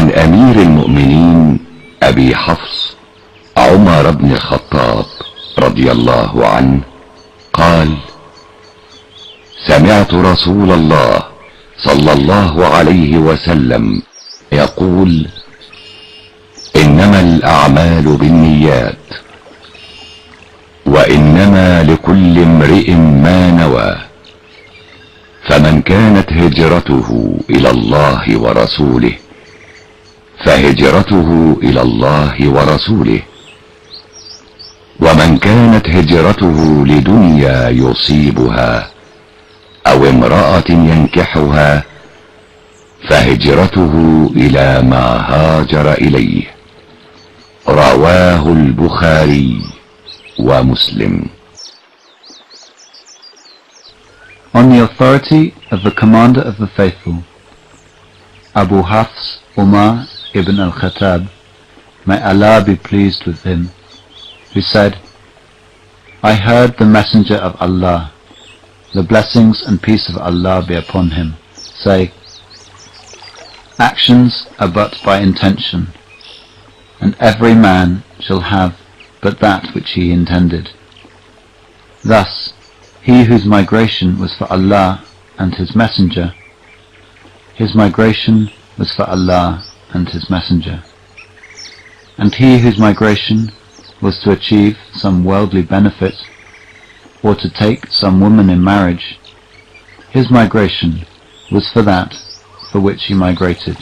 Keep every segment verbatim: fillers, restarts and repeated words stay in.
عن أمير المؤمنين أبي حفص عمر بن الخطاب رضي الله عنه قال: سمعت رسول الله صلى الله عليه وسلم يقول: إنما الأعمال بالنيات، وإنما لكل امرئ ما نوى، فمن كانت هجرته إلى الله ورسوله فهجرته إلى الله ورسوله، ومن كانت هجرته لدنيا يصيبها أو امرأة ينكحها فهجرته إلى ما هاجر إليه. رواه البخاري ومسلم. On the authority of the Commander of the Faithful, Abu Hafs Umar ibn al-Khattab, may Allah be pleased with him, who said, I heard the Messenger of Allah, the blessings and peace of Allah be upon him, say, actions are but by intention, and every man shall have but that which he intended. Thus, he whose migration was for Allah and His Messenger, his migration was for Allah and His Messenger. And he whose migration was to achieve some worldly benefit, or to take some woman in marriage, his migration was for that for which he migrated.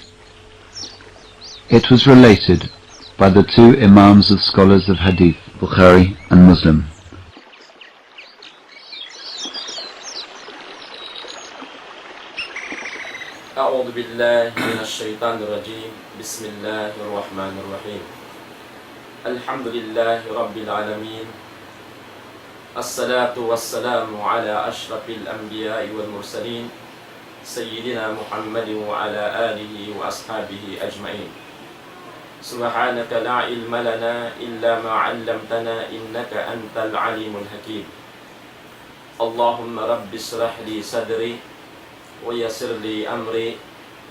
It was related by the two Imams of scholars of Hadith, Bukhari and Muslim. أعوذ بالله من الشيطان الرجيم. بسم الله الرحمن الرحيم. الحمد لله رب العالمين. الصلاة والسلام على أشرف الأنبياء والمرسلين، سيدنا محمد وعلى آله وأصحابه أجمعين. سبحانك لا علم لنا إلا ما علمتنا إنك أنت العليم الحكيم. اللهم رب اشرح لي صدري ويسر لي أمري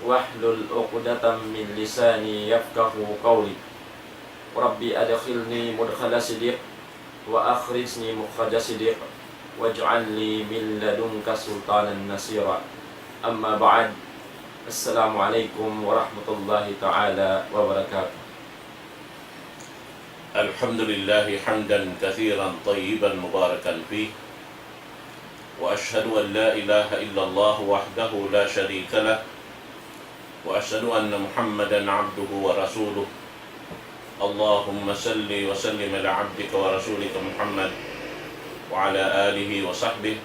واحلل عقدة من لساني يفقهوا قولي. رب أدخلني مدخل صدق وأخرجني مخرج صدق واجعل لي من لدنك سلطانا نصيرا. أما بعد، السلام عليكم ورحمة الله تعالى وبركاته. الحمد لله حمدا كثيرا طيبا مباركا فيه، وأشهد أن لا إله إلا الله وحده لا شريك له، وأشهد أن محمدا عبده ورسوله. اللهم صل وسلم على عبدك ورسولك محمد وعلى آله وصحبه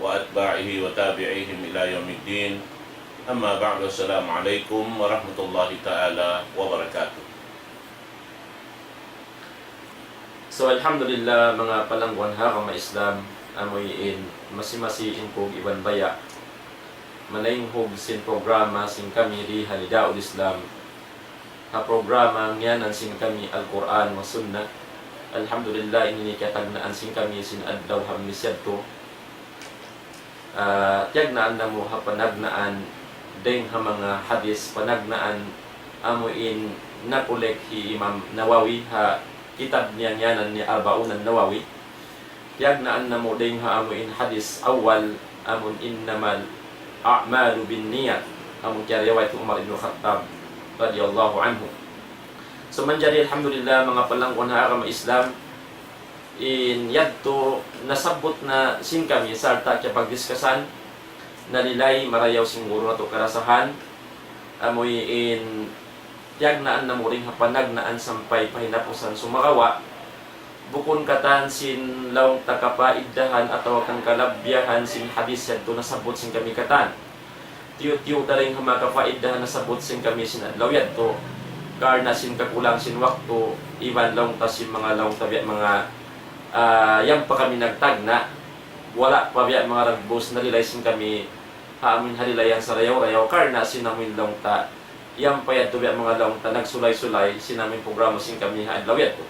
وأتباعه وتابعيهم إلى يوم الدين. أما بعد، السلام عليكم ورحمة الله تعالى وبركاته. So, alhamdulillah, manga palangguan ha agama Islam, amu in masi-masi in kug iban baya'. Manaynghug sin programa sin kami di ha Nidaul Islam. Ha programa ngiyanan sin kami Al-Quran wa Sunnah. Alhamdulillah, ini in kiyatagnaan sin kami sin adlaw Hammis yadtu. Ah, tiyagnaan namu' ha panagnaan dayng ha manga hadith, panagnaan amu in nakulek hi Imam Nawawi ha kitab niya ngiyanan niya Arba'un an-Nawawi. Tiyagnaan namu' dayng ha amu in hadith awwal, amun إنما الأعمال بالنيات, amun kiyariwayat hi Umar ibn Khattab radiyallahu anhu. So, manjari alhamdulillah, manga palangguan ha agama Islam, in yadtu nasabbut na sin kami sarta' kiyapagdiskasan, nalilay marayaw sin guru natu' karasahan, amu in tiyagnaan namu' dayng ha panagnaan sampay pa hinapusan sumagawa', bukun katan sin laung ta kapaiddahan atawa kan kalabbiyahan sin hadith yadtu nasabbut sin kami katan. Tiyu'-tiyu' da dayng ha manga kapaiddahan nasabbut sin kami sin adlaw yadtu. Karna' sin kakulang sin waktu, iban laung ta sin manga laung ta biya' manga, ah, yan pa kami nagtagna', wala' pa biya' manga ragbus nalilay sin kami ha amin halilayan sarayaw-rayaw, karna' sin amin laung ta, yan pa yadtu biya' manga laung ta nagsulay-sulay sin amin programa sin kami ha adlaw yadtu.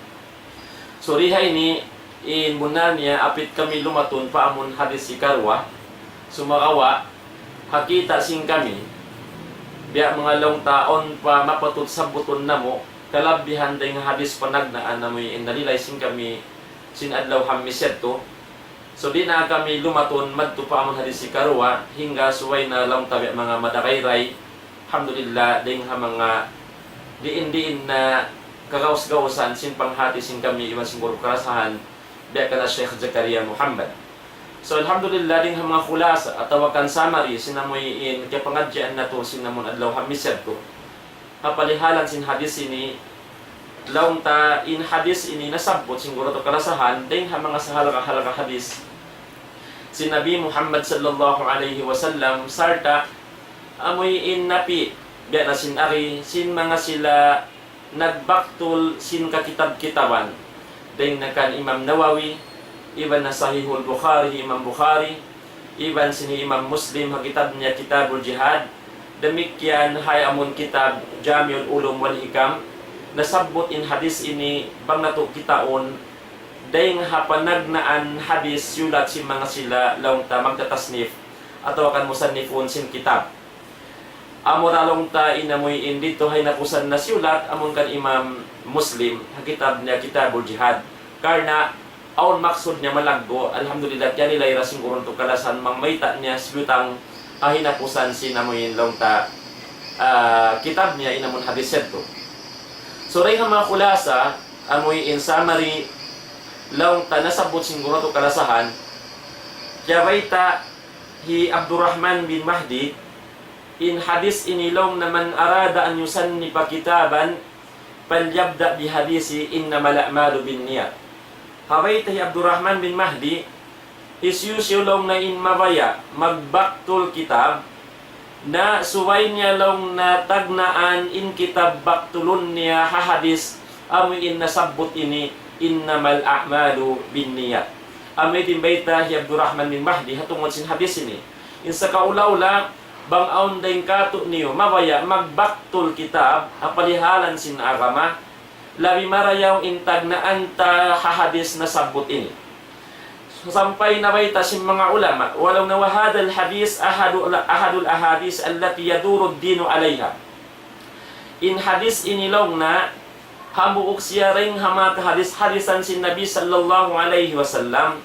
So, di ha ini, in bunnal niya, apit kami lumatun pa amun hadith ikaruwa, sumagawa', ha kita' sin kami, Biya' manga laung ta awn pa mapatut sabbutun namu', kalabihan dayn ha hadith panagnaan amu in nalilay sin kami sin adlaw Hammis yadtu. So di' na kami lumatun madtu pa amun hadith hikaruwa, hangkan subay na laung ta biya' manga madagayray. Alhamdulillah, dayn ha manga diin-diin na kagaus-gausan sin panghati sin kami iban sin guru kalasahan, biya' kan Sheikh Zakaria Muhammad. So, alhamdulillah, dayn ha manga khulasa atawa kan summary sin amu in kiyapangadjian natu' sin amun adlaw Hammis yadtu. Ha palihalan sin hadith ini, laung ta in hadith ini nasabbut sin guru natu' kalasahan, dayn ha manga sahalga'-halga' hadith sin Nabi Muhammad sallallahu alayhi wasallam, sarta' amu in napi', biya' na sin ari, sin manga sila nagbaktul sin kakitab-kitaban. Dayn na kan Imam Nawawi, iban na Sahihul Bukhari, Imam Bukhari, iban sin Imam Muslim ha kitab niya Kitabul Jihad, damikkiyan ha amun kitab Jami'ul Ulum wal Hikam, nasabbut in hadith ini bang natu' kitaun, dayn ha panagnaan hadith siyulat sin manga sila laung ta magtatasnif, atawa kan musannifun sin kitab. Amura laung ta in amu in didtu ha hinapusan na siyulat, amun kan Imam Muslim, ha kitab niya Kitabul Jihad. Karna' awn maksud niya malaggu', alhamdulillah, kiyanilay ra sin guru natu' kalasahan, mamayta' niya siyutang ha hinapusan sin amu in laung ta, ah, kitab niya in amun hadith yadtu. So, dayn ha manga khulasa, amu in summary, laung ta nasabbut sin guru natu' kalasahan, kiyabayta' hi Abdurrahman bin Mahdi, in hadith ini laung niya, من أراد أن يصنف كتابا فليبدأ بحديث إنما الأعمال بالنيات. Ha bayta' hi Abdurrahman bin Mahdi, hisiyu-siyu laung niya in mabaya' magbaktul kitab, na subay niya laung niya tagnaan in kitab baktulun niya ha hadith amu in nasabbut ini, إنما الأعمال بالنيات. Amu ini in bayta' hi Abdurrahman bin Mahdi ha tungud sin hadith ini. In sakaula-ula, bang awn dayn kātu'niyu mabaya' magbaktul kitab ha palihalan sin agama, labi marayaw in tagnaan ta ha hadith nasabbut ini. Sampay nabayta' sin manga ulama, laung niya, وهذا الحديث أحد، أحد الأحاديث التي يدور الدين عليها. In hadith ini laung niya, hambuuk siya dayn ha manga kahadis-hadisan sin Nabi sallallahu alayhi wasallam,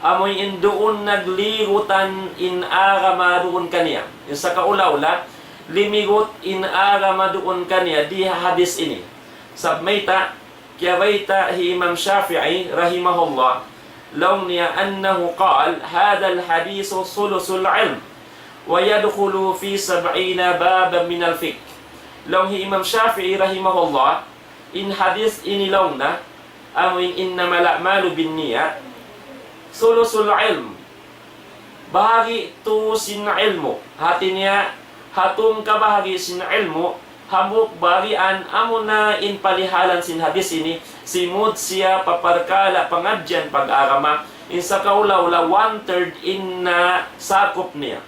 amu in duun nagligutan in agama duun kaniya. In sakaula-ula, limigut in agama duun kaniya di ha hadith ini. Sabab mayta', kiyabayta' hi Imam Shafi'i rahimahullah, laung niya أنه قال: هذا الحديث ثلث العلم، ويدخل في سبعين بابا من الفقه. Laung hi Imam Shafi'i rahimahullah, in hadith ini laung niya, amu in إنما الأعمال بالنيات, ثلث العلم, bahagi' tū sin ilmu'. Hāti niya, ha tū kabahagi' sin ilmu', hambuuk bahagian amuna in palihalan sin hadith ini, simūd siya pa parkala' pangadjian pag-agama, in sakaula-ula one third in nasakup niya.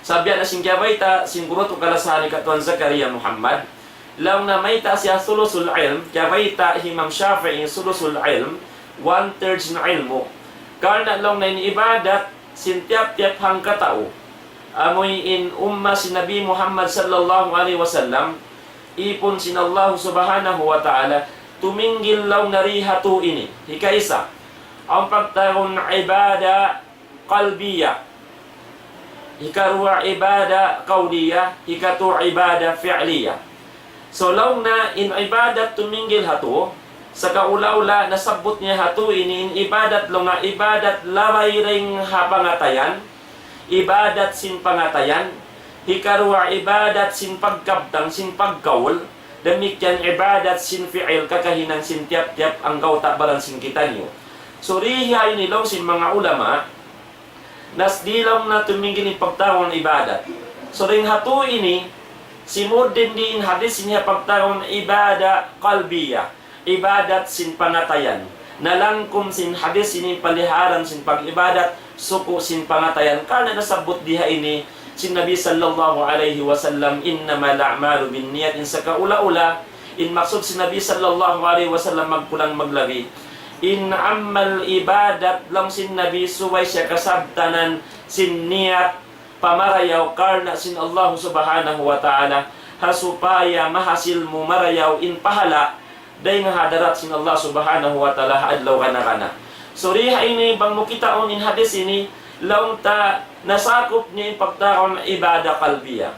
Sabab biya' na sin kiyabayta' sin guru natu' kalasahan hi Katuan Zakaria Muhammad, laung niya mayta' siya ثلث العلم, kiyabayta' hi Imam Shafi'i ثلث العلم, one third sin ilmu'. Karna' laung niya in ibadat sin tiyap-tiyap hangkatau, amu in umma sin Nabi Muhammad sallallahu alayhi wasallam, ipun sin Allah subhanahu wa ta'ala, tuminggil laung niya di ha tū ini. Hikaisa, awn pagtawagun ibada qalbiya. Hikaruwa ibada qawliya, hikatū ibada fi'liya. So, laung niya in ibadat tuminggil ha tū, sakaula-ula nasabbut niya ha tū ini, in ibadat laung niya ibadat labay dayn ha pangatayan, ibadat sin pangatayan, hikaruwa ibadat sin pagkabtang, sin pagkaul, damikkiyan ibadat sin fi'il, kakahinang sin tiyap-tiyap anggawta' baran sin kitaniyu. So, di ha ini laung sin manga ulama, nas di laung niya tuminggil in pagtawagun ibadat. So, dayn ha tū ini, simūd di in hadith ini ha pagtawagun ibada qalbiya, ibadat sin pangatayan. Nalangkum sin hadith ini palihalan sin pag-ibadat, suku' sin pangatayan. Karna' nasabbut di ha ini sin Nabi sallallahu alayhi wasallam, إنما الأعمال بالنيات, in sakaula-ula, in maksud sin Nabi sallallahu alayhi wasallam magkulang maglabi, in amal ibadat laung sin Nabi subay siya kasabtanan sin niyat, pamarayaw karna' sin Allah Subhanahu wa Ta'ala, ha supaya mahasil mu marayaw in pahala' dayng ha hadarat sin Allah Subhanahu wa Ta'ala ha adlaw kana-kana. So, di ha ini bang mu kitaun in hadis ini, laung ta nasakup niya in pagtawagun ibadah qalbiyah.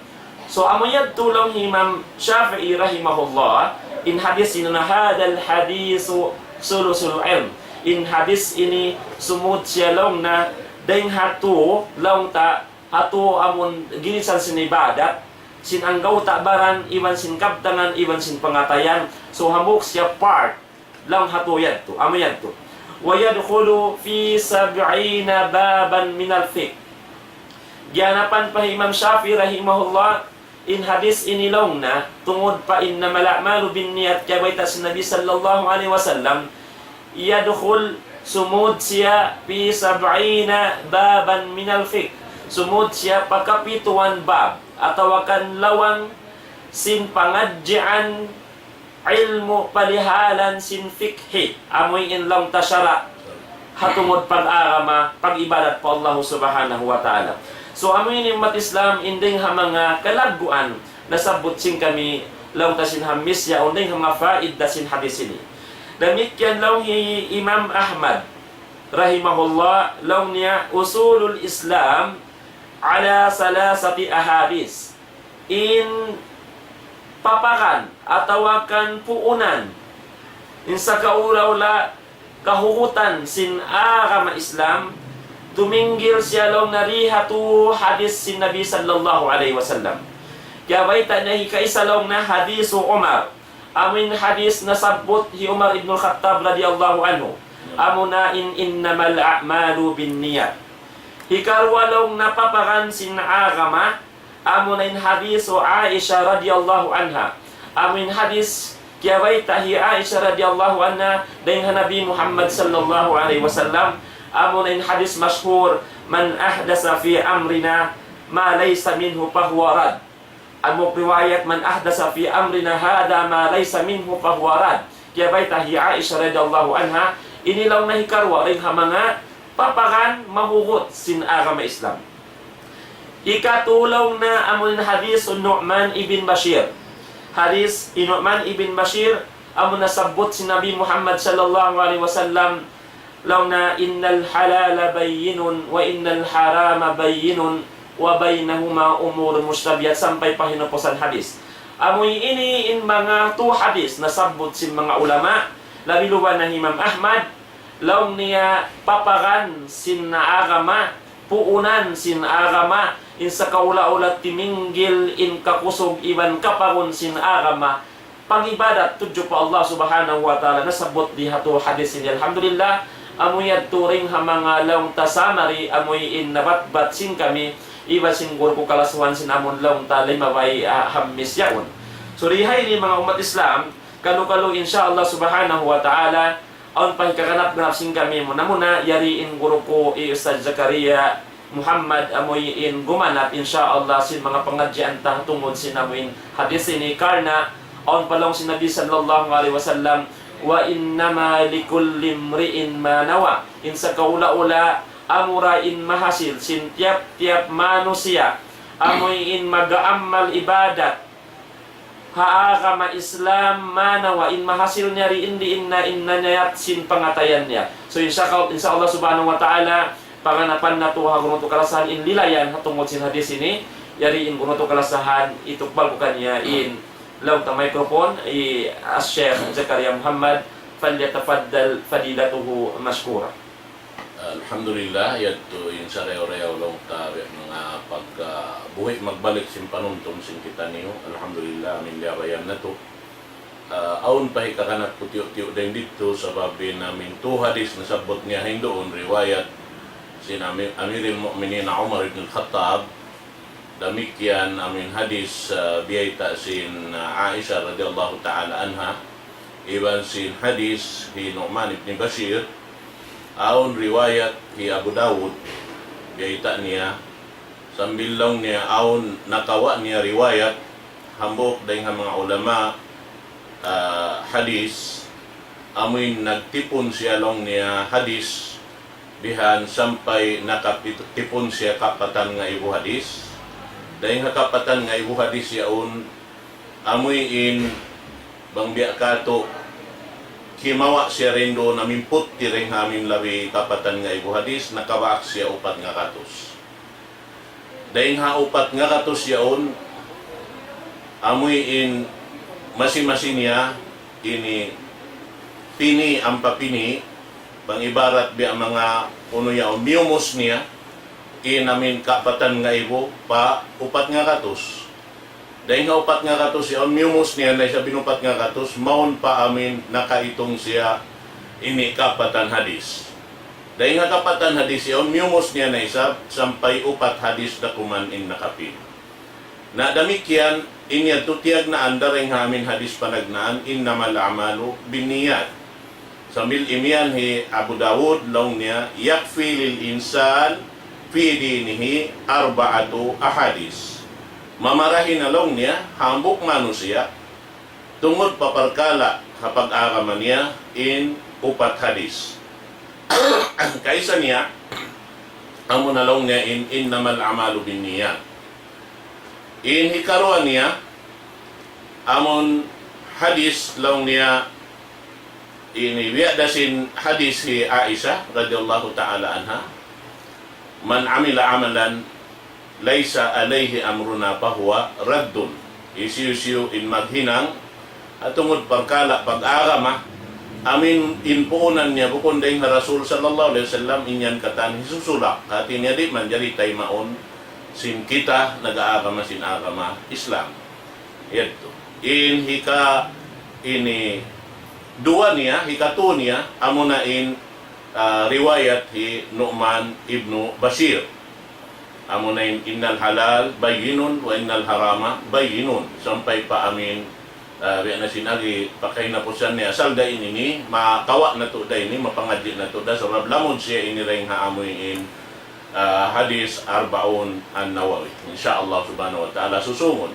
So, amu yadtu laung hi Imam Shafi'i rahimahullah, in hadis ini na هذا الحديث ثلث العلم. In hadis ini sumud siya laung na dayng ha tū, laung ta ha tū amun ginisan sin ibadat, sin anggawta' baran, iban sin kabtangan, iban sin pangatayan. So, hambuuk siya part, laung ha tū yadtu, amu yadtu. ويدخل في سبعين بابا من الفقه. Giyanapan pa Imam Shafi'i rahimahullah, in hadis ini laung na, tungud pa إنما الأعمال بالنيات, kiyabayta' sin Nabi sallallahu alayhi wasallam, يدخل, sumud siya, في سبعين بابا من الفقه. Sumud siya pa kapituan bab, atawa kan lawang sin pangadjian ilmu' palihalan sin fikhi, amu in laung ta sara', ha tungud pag-agama, pag-ibadat pa Allah Subhanahu wa Ta'ala. So, amu ini ummat Islam, in dayng ha manga kalagguan nasabbut sin kami, laung ta sin hammis yaun dayng ha manga faida sin hadis ini. Damikkiyan laung hi Imam Ahmad, rahimahullah, laung niya أصول الإسلام على ثلاثة أحاديث. In paparan atawa kan puunan, in sakaula-ula kahugutan sin agama Islam, tuminggil siya laung na di ha tū hadis sin Nabi sallallahu alayhi wasallam. Kiyabayta' niya hikaisa laung na hadis Umar, amu in hadis nasabbut hi Umar ibn al-Khattab radiyallahu anhu, amu na in إنما الأعمال بالنيات. Hikaruwa laung na paparan sin agama, amu na in hadis Aisha radiyallahu anha. Amu in hadis kiyabayta' hi Aisha radiyallahu anha dayng ha Nabi Muhammad sallallahu alayhi wasallam. Amu na in hadis mashhur, من أحدث في أمرنا ما ليس منه فهو رد. Amu riwayat, من أحدث في أمرنا هذا ما ليس منه فهو رد. Kiyabayta' hi Aisha radiyallahu anha, ini laung na hikaruwa dayng ha manga paparan mahugut sin agama Islam. Hikatū laung na amu in hadis Nu'man ibn Bashir. Hadis hi Nu'man ibn Bashir, amu nasabbut sin Nabi Muhammad sallallahu alayhi wasallam, laung na, إن الحلال بين وإن الحرام بين وبينهما أمور مشتبهات, sampay pa hinupusan hadis. Amu ini in manga tū hadis nasabbut sin manga ulama, labi-labi na hi Imam Ahmad, laung niya paparan sin agama, puunan sin agama, in sakaula-ula timinggil in kakusug iban kapagun sin agama, pag-ibadat tudju pa Allah Subhanahu wa Ta'ala, nasabbut di ha tū hadis ini. Alhamdulillah, amu yadtu dayng ha manga laung ta summary, amu in nabatbat sin kami, iban sin guru ku kalasuhan sin amun laung ta limabay, ah, hammis yaun. So, di ha ini manga ummat Islam, kalu-kalu insya Allah Subhanahu wa Ta'ala, awn pa hikaganap-ganap sin kami muna-muna, yari in guru ku hi Ustadz Zakaria Muhammad, amu in gumanap, insya Allah, sin manga pangadjian ta tungud sin amu in hadis ini, karna' awn pa laung sin Nabi sallallahu alayhi wasallam, وإنما لكل امرئ ما نوى. In sakaula-ula, amura in mahasil sin tiyap-tiyap manusiya', amu in mag-aamal ibadat ha agama Islam, ما نوى, in mahasil niya diin-diin na in nanayat sin pangatayan niya. So, insya, insya Allah Subhanahu wa Ta'ala, paganapan natu' ha guru natu' kalasahan in lilayan ha tungud sin hadis ini, yari in guru natu' kalasahan, itukbal ku kaniya in laung ta microphone, hi Sheikh Zakaria Muhammad, فليتفضل فضيلته مشكورا. Alhamdulillah, yadtu in sarayaw-rayaw laung ta biya' manga pag, ah, buhi' magbalik sin panumtum sin kitaniyu. Alhamdulillah, amu in liyabayan natu'. Ah, awn pa hikaganap ku tiyu'-tiyu' dayn didtu sabab in amu in tū hadis nasabbut niya hinduun riwayat sin Ami-, Amiril Mu'minin Umar ibn al-Khattab. Damikkiyan amu in hadis, ah, biyayta' sin, ah, Aisha radiyallahu ta'ala anha, iban sin hadis hi Nu'man ibn Bashir, awn riwayat hi Abu Dawud, biyayta' niya, sambil laung niya awn nakawa' niya riwayat, hambuuk dayn ha manga ulama, ah, hadis, amu in nagtipun siya laung niya hadis, Bihan sampay nakatipun siya kapatan ngaibu hadis. Dayng ha kapatan ngaibu hadis yaun, amuin bang biya' katu', kimawa' siya rindu na mimputti dayng ha amin labi kapatan ngaibu hadis, nakabaak siya upat ngagatus. Dayng ha upat ngagatus yaun, amuin masi-masi niya ini pini' ampa pini', bang ibarat biya' manga unu yaun, miyumus niya in amin kapatan ngaibu pa upat ngagatus. Dayng ha upat ngagatus yaun, miyumus niya na isab in upat ngagatus, mawn pa amin nakaitung siya ini kapatan hadis. Dayng ha kapatan hadis yaun, miyumus niya na isab sampay upat hadis da kuman in nakapin. Na damikkiyan, in yadtu tiyagnaan da dayng ha amin hadis panagnaan, إنما الأعمال بالنيات. Sambil imiyan hi Abu Dawud, laung niya, يكفي للإنسان في دينه أربعة أحاديث. Mamarahi na, laung niya, hambuuk manusiya', tungud pa parkala' ha pag-agama niya in upat hadis. Kaisa niya, amu na laung niya in إنما الأعمال بالنيات. In hikaruwa niya, amun hadis laung niya ini biya' da sin hadis hi Aisha radiyallahu ta'ala anha, من عمل عملا ليس عليه أمرنا فهو رد. Hisiyu-siyu in maghinang, ha tungud parkala' pag-agama, amuin in puunan niya bukun dayng ha Rasul sallallahu alayhi wasallam, in yan katan hisusulak. Hati niya di' manjari taymaun sin kita nag-aagama sin agama Islam. Yadtu. In hika ini duwa niya, hikatu niya, amuna in, ah, riwayat hi Nu'man ibnu Bashir. Amuna in إن الحلال بين وإن الحرام بين. Sampay pa amin, ah, biya' na sin agi, pakahinapusan niya. Asal da ini ini, makawa' natu' da ini, mapangadji' natu' da, sabab lamud siya ini dayng ha amuin, ah, hadis Arbaun An-Nawawi. Insha Allah subhanahu wa ta'ala, susungun.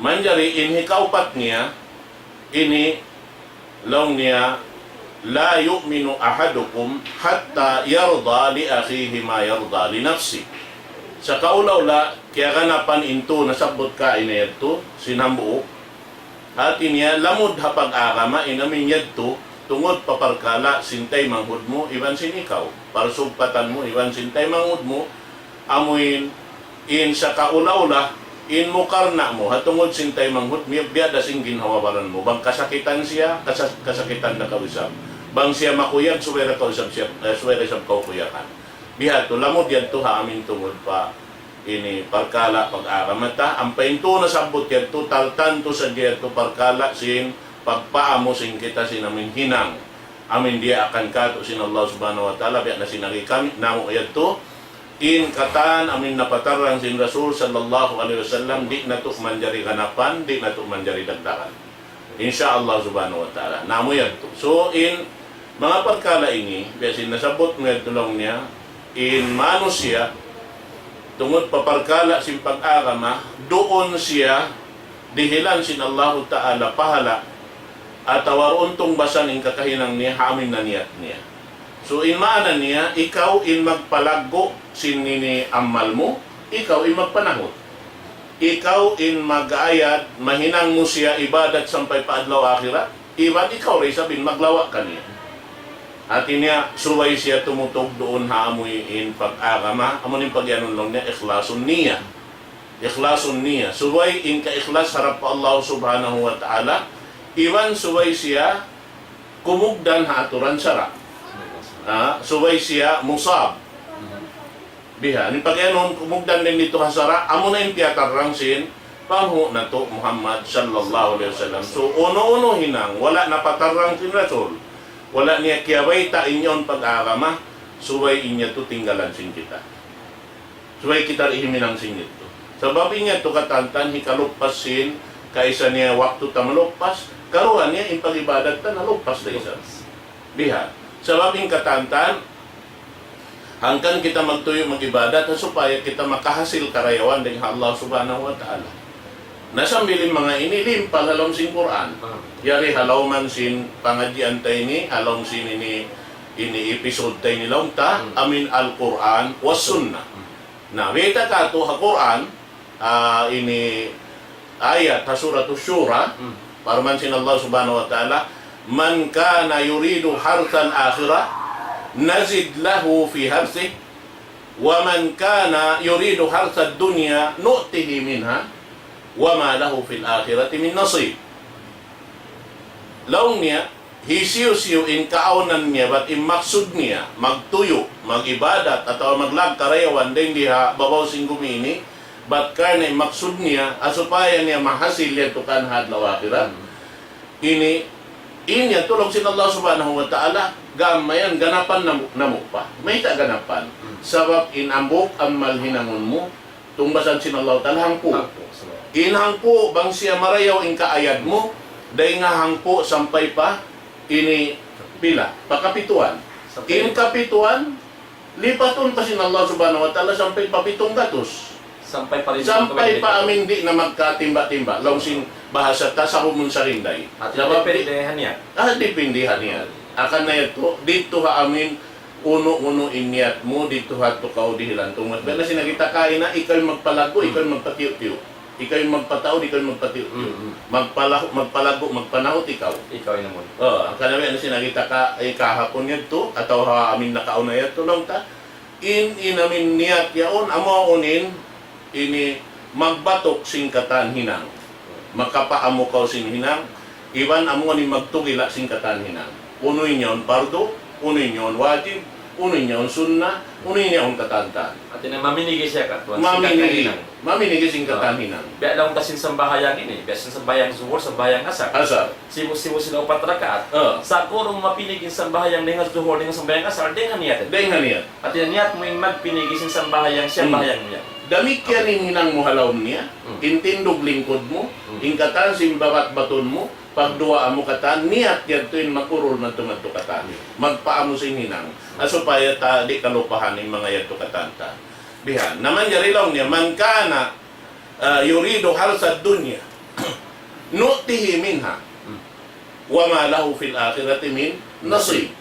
Manjari in hikaupat niya, ini laung niya, لا يؤمن أحدكم حتى يرضى لأخيه ما يرضى لنفسه. Sakaula-ula, kiyaganapan in tū nasabbut kaina yadtu, sin hambuuk. Hati niya, lamud ha pag-agama in amin yadtu, tungud pa parkala' sin taymanghud mu, iban sin ikaw. Parsugpatan mu, iban sin taymanghud mu, amuin in sakaula-ula, in mukarna' mu, ha tungud sin taymanghud, biya', biya' da sin ginhawa-baran mu. Bang kasakitan siya, kasa-, kasakitan da kaw isab. Bang siya makuyag, subay da kaw isab siya, eh, subay da isab kaw kuyagan. Bihadtu, lamud yadtu ha amin tungud pa ini parkala' pag-agama ta. Ampa in tū nasabbut yadtu, tartantu sadja yadtu parkala' sin pagpaamu sin kita sin amin hinang. Amin diyaakan kātu' sin Allah Subhanahu wa Ta'ala, biya' na sin agi kami, namu' yadtu, in katan amin napatarrang sin Rasul sallallahu alayhi wasallam, di' natu' manjari ganapan, di' natu' manjari dagdagan. Insha Allah Subhanahu wa Ta'ala. Namu' yadtu. So, in manga parkala' ini, biya' sin nasabbut mu yadtu laung niya, in manusiya', tungud pa parkala' sin pag-agama, duun siya dihilan sin Allahu Ta'ala pahala', atawa duun tungbasan in kakahinang niya, ha amin naniyat niya. So, in maana niya, ikaw in magpalaggu' sin ini amal mu, ikaw in magpanahut. Ikaw in mag-ayad, mahinang mu siya ibadat sampay pa adlaw akhirat, iban ikaw da isab in maglawa' kaniya. Hati niya, subay siya tumutug duun ha amuin pag-agama, amuin pag-iyanun laung niya, ikhlasun niyya. Ikhlasun niyya. Subay in kaikhlas harap pa Allah Subhanahu wa Ta'ala, iban subay siya kumugdan ha aturan sara'. Ah, subay siya musab. Biha, in pag-iyanun, kumugdan dayn didtu ha sara', amuna in piyatarrang sin panghu' natu' Muhammad sallallahu alayhi wasallam. So, unu-unu hinang, wala' napatarrang sin Rasul, wala' niya kiyabayta' in yaun pag-agama, subay in yadtu tinggalan sin kita. Subay kita di' himinang sin yadtu. Sabab in yadtu katantan, hikaluppas sin, kaisa niya waktu ta maluppas, karuwa niya in pag-ibadat ta naluppas da isab. Biha. Sabab in katantan, hangkan kita magtuyu' mag-ibadat, ha supaya kita makahasil karayawan dayn ha Allah Subhanahu wa Ta'ala. Na sambil in manga ini limpal ha lawm sin Qur'an. Yari ha lawm sin pangadjian ta ini, ha lawm sin ini, Ini episode ta ini laung ta, amin Al-Qur'an was Sunnah. Na, bayta' katu' ha Qur'an, ah, ini ayat ha Suratul Shura, parman sin Allah Subhanahu wa Ta'ala, من كان يريد حرث الآخرة نزد له في حرثه ومن كان يريد حرث الدنيا نؤته منها وما له في الآخرة من نصيب. Laung niya, hisiyu-siyu in kaawnan niya, bat in maksud niya, magtuyu', mag-ibadat, atawa maglag karayawan dayn di ha babaw sin gumi ini, bat karna' in maksud niya, ha supaya niya mahasil yadtu kan ha adlaw akhirat. Ini, in yan tulung sin Allah Subhanahu wa Ta'ala, gam mayan ganapan namu', namu' pa. Mayta' ganapan? Sabab in hambuuk amal hinangun mu, tungbasan sin Allah Ta'ala hangpu'. Hangpu', sabab. In hangpu', bang siya marayaw in kaayad mu, dayn ha hangpu' sampay pa ini pila, pa kapituan. Sampay. In kapituan, lipatun pa sin Allah Subhanahu wa Ta'ala sampay pa pitung gatus. Sampay pa rin. Sampay pa amin di' na magkatimba-timba. Laung sin bahasa ta, sahumun sarinday. Hati niya depende ha niyat. Ah, depende ha niyat. Hangkan na yadtu, didtu ha amin, unu-unu in niyat mu, didtu ha yadtu kaw dihilan tungbas. Biya' na sin nakita' kaina, ikaw in magpalaggu', ikaw in magpatiyu'-tiyu'. Ikaw in magpataud, ikaw in magpatiyu'-tiyu'. Mm, mm. Magpala-, magpalaggu', magpanahut, ikaw. Ikaw in amun. Oh, hangkan na biya' na sin nakita' ka, eh, kahapun yadtu, atawa ha amin nakauna yadtu, laung ta, in, in amin niyat yaun, amu yaun in, ini magbatuk sin katan hinang. Makapaamu kaw sin hinang, iban amu ini magtugila' sin katan hinang. Unu in yaun pardu, unu in yaun wajib, unu in yaun sunna, unu in yaun katan-katan. Hati niya maminigi siya katan. Maminigi. Maminigi sin katan hinang. Biya' laung ta sin sambahayang ini, biya' sin sambahayang zuhur, sambahayang asar. Asar. Sibu'-sibu' sila upat rakaat. Ah. Sa' kurung mapinig in sambahayang dayn ha zuhur, dayn ha sambahayang asar, dayn ha niyat. Dayn ha niyat. Hati niya niyat mu in magpinig sin sambahayang, sambahayang mu yan. Damikkiyan in hinang mu ha lawm niya, in tindug lingkud mu, in katan sin babat batun mu, pagduwaa mu katan, niyat yadtu in makurul madtu-madtu katan. Magpaamu sin hinang. Ah, supaya ta di' kalupahan in manga yadtu katan ta. Bihan. Na manjari laung niya, من كان, ah, يريد حرث الدنيا نؤته منها وما له في الآخرة من نصيب.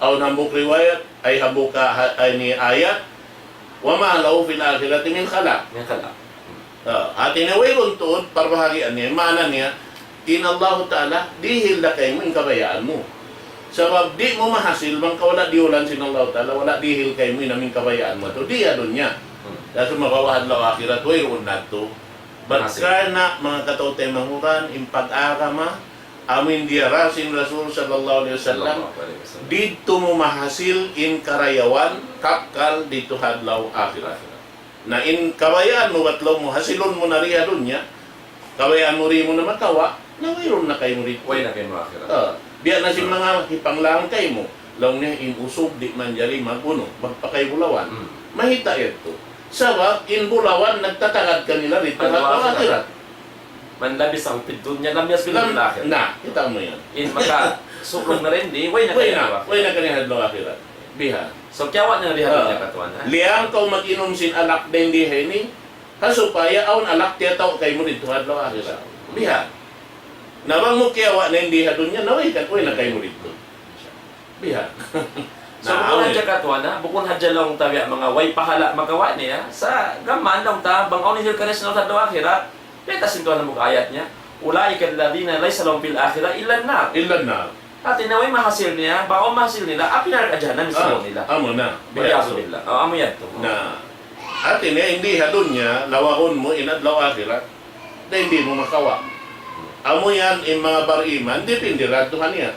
Awn hambuuk riwayat, ay hambuuk ka-, ha-, ay ini ayat, وما له في الآخرة من خلاق. Min khalaq. Ah, hati niya wayruun tuud parbahagian niya, maana niya, in Allahu Ta'ala, dihil da kaymu in kabayaan mu. Sabab di' mu mahasil, bang kaw wala' diyulan sin Allahu Ta'ala, wala' dihil kaymu in amin kabayaan mu. Tu, di ha dunya. Dasu makawa adlaw akhirat, wayruun na tu. Bat karna' manga kataw-taymanghuran, in pag-agama, amin diyara sin Rasul sallallahu alayhi wasallam, didtu mu mahasil in karayawan, kakkal didtu ha adlaw akhirat. Na in kabayaan mu, bat laung mu, hasilun mu na di ha dunya, kabayaan mu di' mu na makawa', na wayruun na kaymu didtu. Way na kaymu akhirat. Ah, biya' na sin manga hipanglang kaymu, laung niya in usug di' manjari mag-unu, magpakay bulawan. Mahita' yadtu. Sabab in bulawan nagtatagad kanila didtu ha adlaw akhirat. من لبثه في الدنيا لم يلبثه في الآخرة. Na, kita' mu yan. In makasulung na dayn di, way na kaniya adlaw akhirat. Way na kaniya adlaw akhirat. Bihan. So, kiyawa' niya di ha dunya katuan, ha? Liyang kaw mag-inum sin alak dayn di ha ini, ha supaya awn alak tiyatau' kaymu didtu ha adlaw akhirat. Bihan. Na bang mu kiyawa' na in di ha dunya, na way kan, way na kaymu didtu. Bihan. So, bukun hadja katuan, ha? Bukun hadja laung ta biya' manga way pahala' makawa' niya. Sa' gam mayan laung ta, bang awn in dihil kaniya sin adlaw akhirat, bayta' sin Tuhan hambuuk ayat niya, أولئك الذين ليس لهم في الآخرة إلا النار. Illa an-nar. Hati niya way mahasil niya, bang awn mahasil nila, api narka' jahannam in sabaw nila. Amu na. Wal iyadhu billah. Oh, amu yadtu. Na, hati niya, in di ha dunya, lawagun mu in adlaw akhirat, dayn di' mu makawa'. Amu yan, in manga bar-iman, dipindi ra ha Tuhan niya.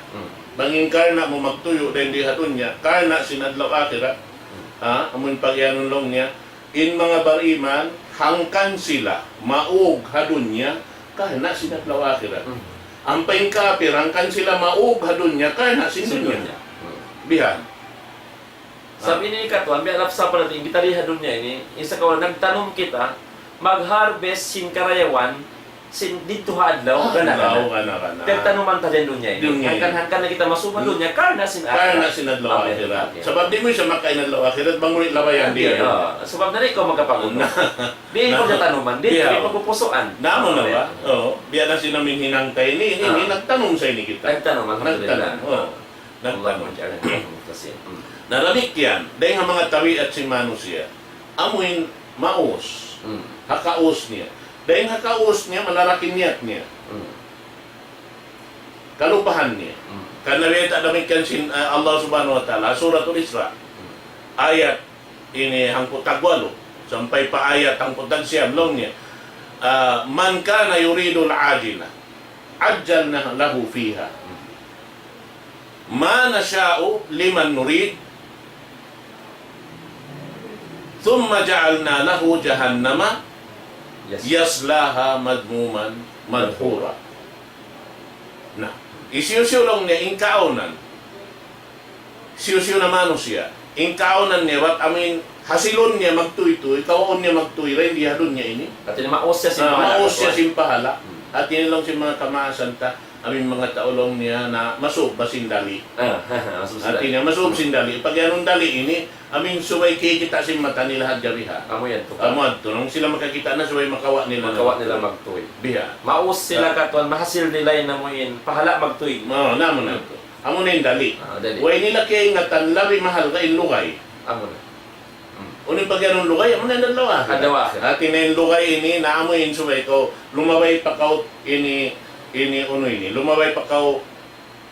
Bang in karna' mu magtuyu' dayn di ha dunya, karna' sin adlaw akhirat, ha, amu in pagiyanun laung niya, in manga bar-iman, hangkan sila maug ha dunya, karna' sin adlaw akhirat. Ampa in kapir, hangkan sila maug ha dunya, karna' sin dunya. Bihan. Sabab ini katuan, biya' lap sa pala in kita di ha dunya ini, in sa kawalan nagtanum kita, mag-harvest sin karayawan, sin didtu ha adlaw, gana-gana. Adlaw, gana-gana. Piyagtanuman ta dayn dunya ini. Dunya ini. Hangkan, hangkan na kita masuma dunya, karna' sin akhirat. Karna' sin adlaw akhirat. Sabab di' mu isab makain adlaw akhirat, bang uli labayan di ha dunya. Sabab na di' kaw magkapagutu'. Di' kaw tanuman, di' kaw pagpupusuan. Namu na ba? Oo. Biya' na sin amin hinang ta ini, ini, nagtanum sa ini kita. Nagtanum, alhamdulillah. Nagtanum, oo. Nagtanum. اللهم اجعلنا من المخلصين. Mm. Na damikkiyan, dayn ha manga tabiat sin manusiya', amuin maus, Mm. ha kaus niya. Dayn ha kaus niya, malarak in niyat niya. Mm. Kalupahan niya. Mm. Karna' biya' ta damikkiyan sin, ah, Allah Subhanahu wa Ta'ala, Suratul Isra. Mm. Ayat ini hangpu' tagwalu sampay pa ayat hangpu' tagsiyam laung niya, ah, من كان يريد العاجلة عجلنا له فيها ما نشاء لمن نريد ثم جعلنا له جهنم Yes. يصلاها مذموما مدحورا. Na, hisiyu-siyu laung niya in kaawnan. Hisiyu-siyu na manusiya'. In kaawnan niya, bat amuin hasilun niya magtuy-tuy, kawaun niya magtuy, dayn di ha dunya ini. Hati niya maus siya sin Ah, pahala, maus siya sin pahala. Hmm. Hati niya laung sin manga kamaasan ta, amuin manga tau laung niya na masub ba sin dali'. Ah, masub sin dali'. Hati niya masub sin dali'. Pag-iyanun dali' ini, amuin subay kikita' sin mata nila hadja biha'. Amu yan, tuka. Amu adtu, nung sila makakita' na subay makawa' nila. Makawa' nila magtuy. Biha'. Maus sila Ah. katuan, mahasil nila in amuin, pahala magtuy. Ma-, na amu na Hmm. adtu. Amu na in dali'. Ah, dali'. Way nila kiyaingatan, labi mahal ka in lugay. Amu na. Hmm. Unu in pag-iyanun lugay, amu na in adlaw akhirat. Adlaw akhirat. Hati niya in lugay ini, na amu in subay kaw, lumabay pa kaw ini, ini unu ini, lumabay pa kaw,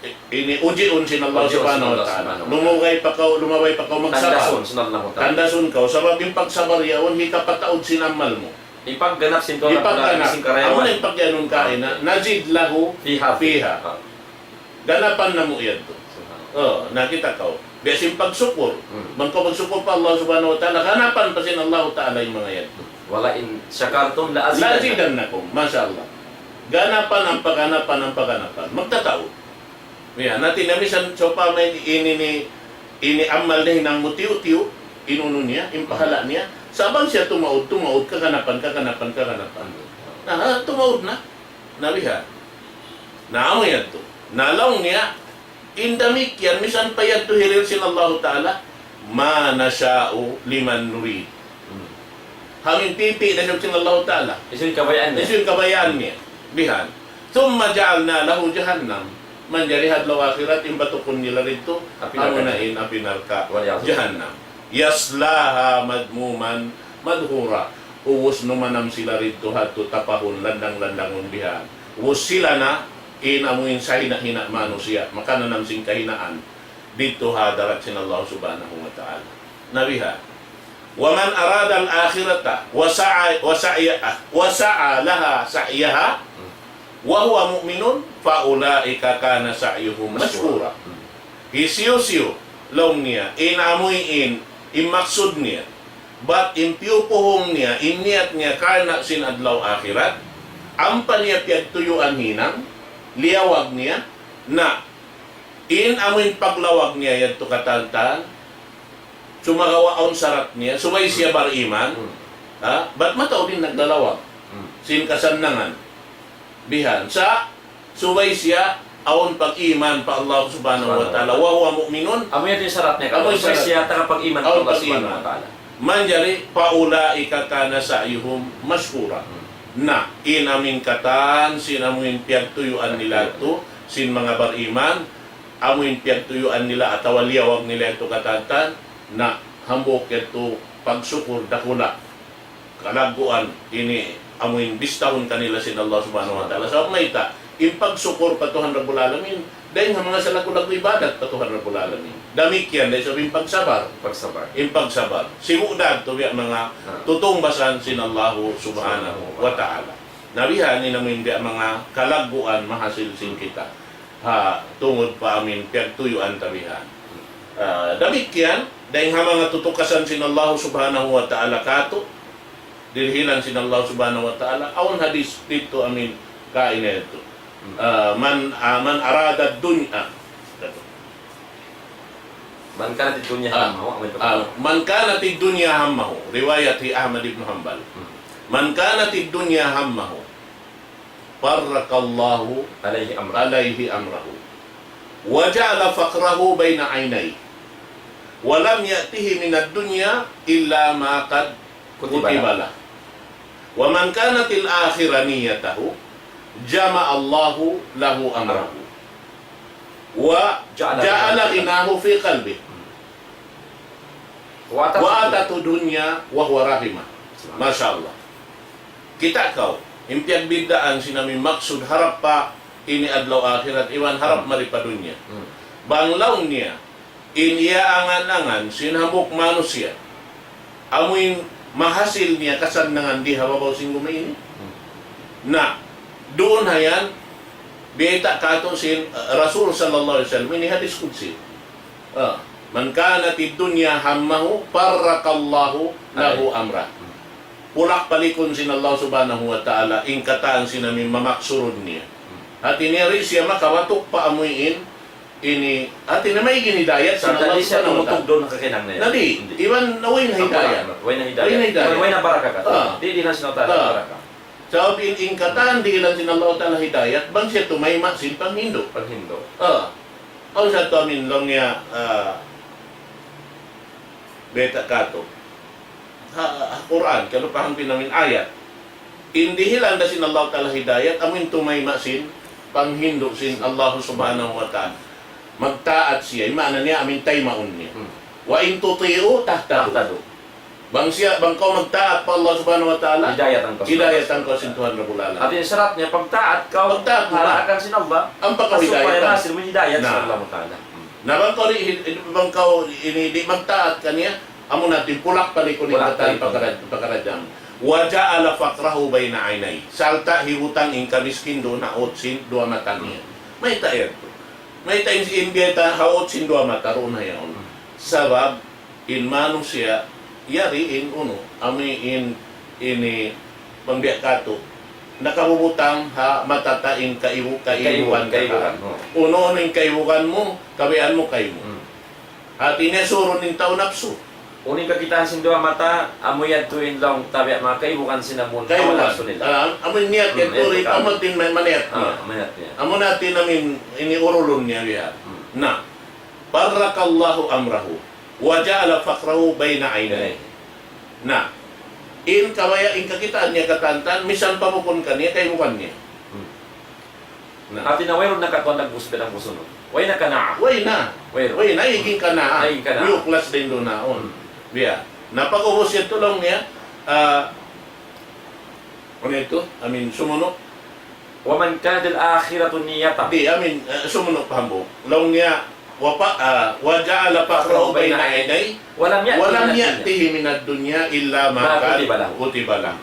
i-, ini ujiun sin Allah Ujiun sin Subhanahu wa Allah Ta'ala. Subhanahu wa Ta'ala. Lumugay pa kaw, lumabay pa kaw magsabar. Tandasun sin Allah Ta'ala. Tandasun kaw, sabab in pagsabar yaun, hikapataud sin amal mu. Hipagganap sin Tuhan Rabbul Alamin Hipagganap. Sin karayawan. Amu na in pag-iyanun kaina, نزد له فيها. فيها. Ah. Ganapan namu' yadtu. Subhanallah. Oh, nakita' kaw. Biya' sin pagsukur. Hmm. Bang kaw magsukur pa Allah Subhanahu wa Ta'ala, ganapan pa sin Allah Ta'ala in manga yadtu. ولئن شكرتم لأزيدنكم. لأزيدنكم. Masha Allah. Ganapan, ampa ganapan, ampa ganapan. Magtataud. Biya', hati niya misan, sawpama ini, ini, ini amal niya hinang mu tiyu'-tiyu', in unu niya, in pahala niya. Sa' bang siya tumaud, tumaud, kaganapan, kaganapan, kaganapan. Na, tumaud na. Na biha'. Na amu yadtu. Na laung niya, in damikkiyan, misan pa yadtu hiril sin Allahu Ta'ala, ما نشاء لمن نريد. Hmm. Amuin pipi' da isab sin Allahu Ta'ala. Hisiyu in kabayaan niya. Hisiyu in kabayaan niya. Bihan. ثم جعلنا له جهنم. Manjari ha adlaw akhirat, in batukun nila didtu, Api narka'. Amu na in api narka'. والعياذ بالله. Jahannam. يصلاها مذموما مدحورا. Ubus numanam sila didtu ha yadtu tapahun landang-landangun bihan. Ubus sila na in amuin sahina'-hina' manusiya', makananam sin kahinaan didtu ha hadarat sin Allah Subhanahu wa Ta'ala. Na biha'. ومن أراد الآخرة وسعى، وسعي، وسعى لها سعيها وهو مؤمن فأولئك كان سعيهم مشكورا. Hmm. Hisiyu-siyu, laung niya, in amuin, in maksud niya, bat in piyupuhung niya, in niyat niya karna' sin adlaw akhirat, ampa niya piyagtuyuan hinang, liyawag niya, na, in amuin paglawag niya yadtu katantan, sumagawa' awn sarat niya, subay siya bariman, Hmm. ha? Bat mataud in naglalawag Hmm. sin kasannangan. Bihan. Sa' subay siya awn pag-iman pa Allah Subhanahu wa Ta'ala. Subhanahu wa Ta'ala. وهو مؤمن. Amu yan in sarat niya. Amu in sarat. Subay siya tagapag-iman pa Allah Subhanahu wa Ta'ala. Awn pag-iman. Manjari, فأولئك كان سعيهم مشكورا. Hmm. Na, in amuin katan, sin amuin piyagtuyuan nila yadtu, sin manga bariman, amuin piyagtuyuan nila atawa liyawag nila yadtu katantan, na hambuuk yadtu pagsukur dakula'. Kalagguan ini amuin bistahun kanila sin Allah Subhanahu wa Ta'ala. Sabab mayta', in pagsukur pa Tuhan Rabbul Alamin, dayn ha manga salaggu'-laggu' ibadat pa Tuhan Rabbul Alamin. Damikkiyan da isab in pagsabar. Pagsabar. In pagsabar. Sibu' da yadtu biya' manga Ah. tutungbasan sin Allahu Subhanahu wa Ta'ala. Na bihan in amuin biya' manga kalagguan mahasil sin kita. Ha, tungud pa amuin piyagtuyuan ta bihan. Ah, damikkiyan, dayn ha manga tutukasan sin Allah Subhanahu wa Ta'ala katu', dirihilan sin Allah Subhanahu wa Ta'ala, awn hadis didtu amuin kaina yadtu. Hmm. Ah, من، ah, من أراد الدنيا. من كانت الدنيا Ah, همه, amu yadtu. Ah, من كانت الدنيا همه. Riwayat hi Ahmad ibn Hanbal. Hmm. من كانت الدنيا همه فرق الله عليه أمره. عليه أمره. وجعل فقره بين عينيه. ولم يأته من الدنيا إلا ما قد كتب له. كتب له. ومن كانت الآخرة نيته جمع الله له أمره. وجعل غناه في قلبه. وأتته الدنيا وهو راغمة. Masha Allah. Kita' kaw, in piyagbiddaan sin amu in maksud harap pa ini adlaw akhirat, iban harap mari pa dunya. Bang laung niya, in iyaangan-angan sin hambuuk manusiya', amu in mahasil niya kasannangan di ha babaw sin gumi ini. Na, duun ha yan, biyayta' katu' sin, uh, Rasul sallallahu alayhi wasallam, ini hadis qudsi. Ah, من كانت الدنيا همه فرق الله له أمره. Pulak-palikun sin Allah Subhanahu wa Ta'ala in katan sin amu in mamaksurud niya. Hati niya di' siya makabatuk pa amu in ini, hati niya maig in hidayat sin Allah Subhanahu wa Ta'ala. Di' siya tumutug duun ha kakinang niya. Na di', iban way na hidayat. Way na hidayat. Way na hidayat. Iban way na barakat. Ah. Di', di' na sin Allah Ta'ala barakat. Sabab in, in katan dihilan sin Allah Ta'ala hidayat, bang siya tumayma' sin panghindu'. Panghindu'. Ah. Awn sa tuud amu in laung niya, ah, biyayta' katu'. Ha, ha Qur'an, kalu paham pinamin ayat. In dihilan da sin Allah Ta'ala hidayat, amu in tumayma' sin panghindu' sin Allah Subhanahu wa Ta'ala. Magtaat siya, in maana niya, amu in taymaun niya. Hmm. وإن تطيعوا تهتدوا. تهتدوا. Bang siya, bang kaw magtaat pa Allah Subhanahu wa Ta'ala, hidayatan kaw sin Tuhan Rabbul Alamin. Hati niya sarat niya, pagtaat kaw, pagtaat mu na. Halakan sin Allah, ampa kaw hidayatan. Supaya mahasil mu hidayat sin Allah Ta'ala. Hmm. Na bang kaw di', bang kaw ini di' magtaat kaniya, amu na in pulak-palikun in katan pakaradjaan. وجعل فقره بين عينيه. Sarta' hibutang in kamiskin duun ha ut sin duwa mata niya. Mayta' yan? Mayta' in, in biyayta' ha ut sin duwa mata duun ha yaun? Sabab, in manusiya', yari in unu, amu in, ini, bang biya' katu', nakabubutang ha mata ta in kaibu-, kaibugan katan. Kaibugan, oh. Unu, unu in kaibugan mu, kabayaan mu kaymu. Hmm. Hati niya surun in tau napsu. Unu in kakitaan sin duwa mata, amu yadtu in laung ta biya' manga kaibugan sin amu in hawa napsu nila. Ah, amu in niyat yadtu, amu in maniyat niya. Ah, maniyat niya. Amu na in amu in ini urulun niya biya'. Hmm. Na. فرق الله أمره وجعل فقره بين عينيه. Na, in kabaya', in kakitaan niya katan-katan, misan pa bukun kaniya, kaibugan niya. Hmm. Na. Hati niya wayruun na katan dagbus biya' dagbus unu. Way na kanaa. Way na. Wayruun. Way na, ig in kanaa. Ig in kanaa. Miyuklas da in duun ha yaun. Hmm. Biya'. Na pag-ubus yadtu laung niya, ah, unu yadtu? Amu in sumunu'. ومن كانت الآخرة نيته. Di', amu in, eh, sumunu' pa hambuuk. Laung niya, wa pa-, ah, وجعل فقره بين عينيه ولم يأته من الدنيا. ولم يأته من الدنيا إلا ما كتب له. كتب له.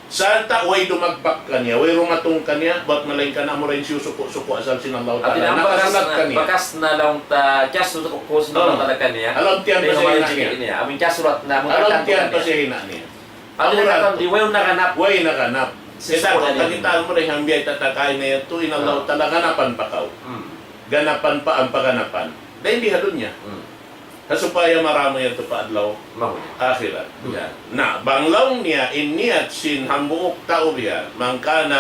Sarta' way dumagpak kaniya, way dumatung kaniya, bat malaingkan amu ra in siyusuku'-suku' asal sin Allah Ta'ala. Hati niya, nakasalat kaniya. Bakas na laung ta, kiyasulat sin Allah Ta'ala kaniya. Alam tiyan pa siya hina' niya. Amu in kiyasulat na, alam tiyan pa siya hina' niya. Hati niya katan di' way naganap. Way naganap. Kita' mu da in biyayta' ta kaina yadtu, in Allah Ta'ala ganapan pa kaw. Hmm. Ganapan pa in paganapan. Dayn di ha dunya. Hmm. Ha supaya marayaw mu yadtu pa adlaw akhirat. Hmm. Yan. Na, bang laung niya, in niyat sin hambuuk tau biya', من كان,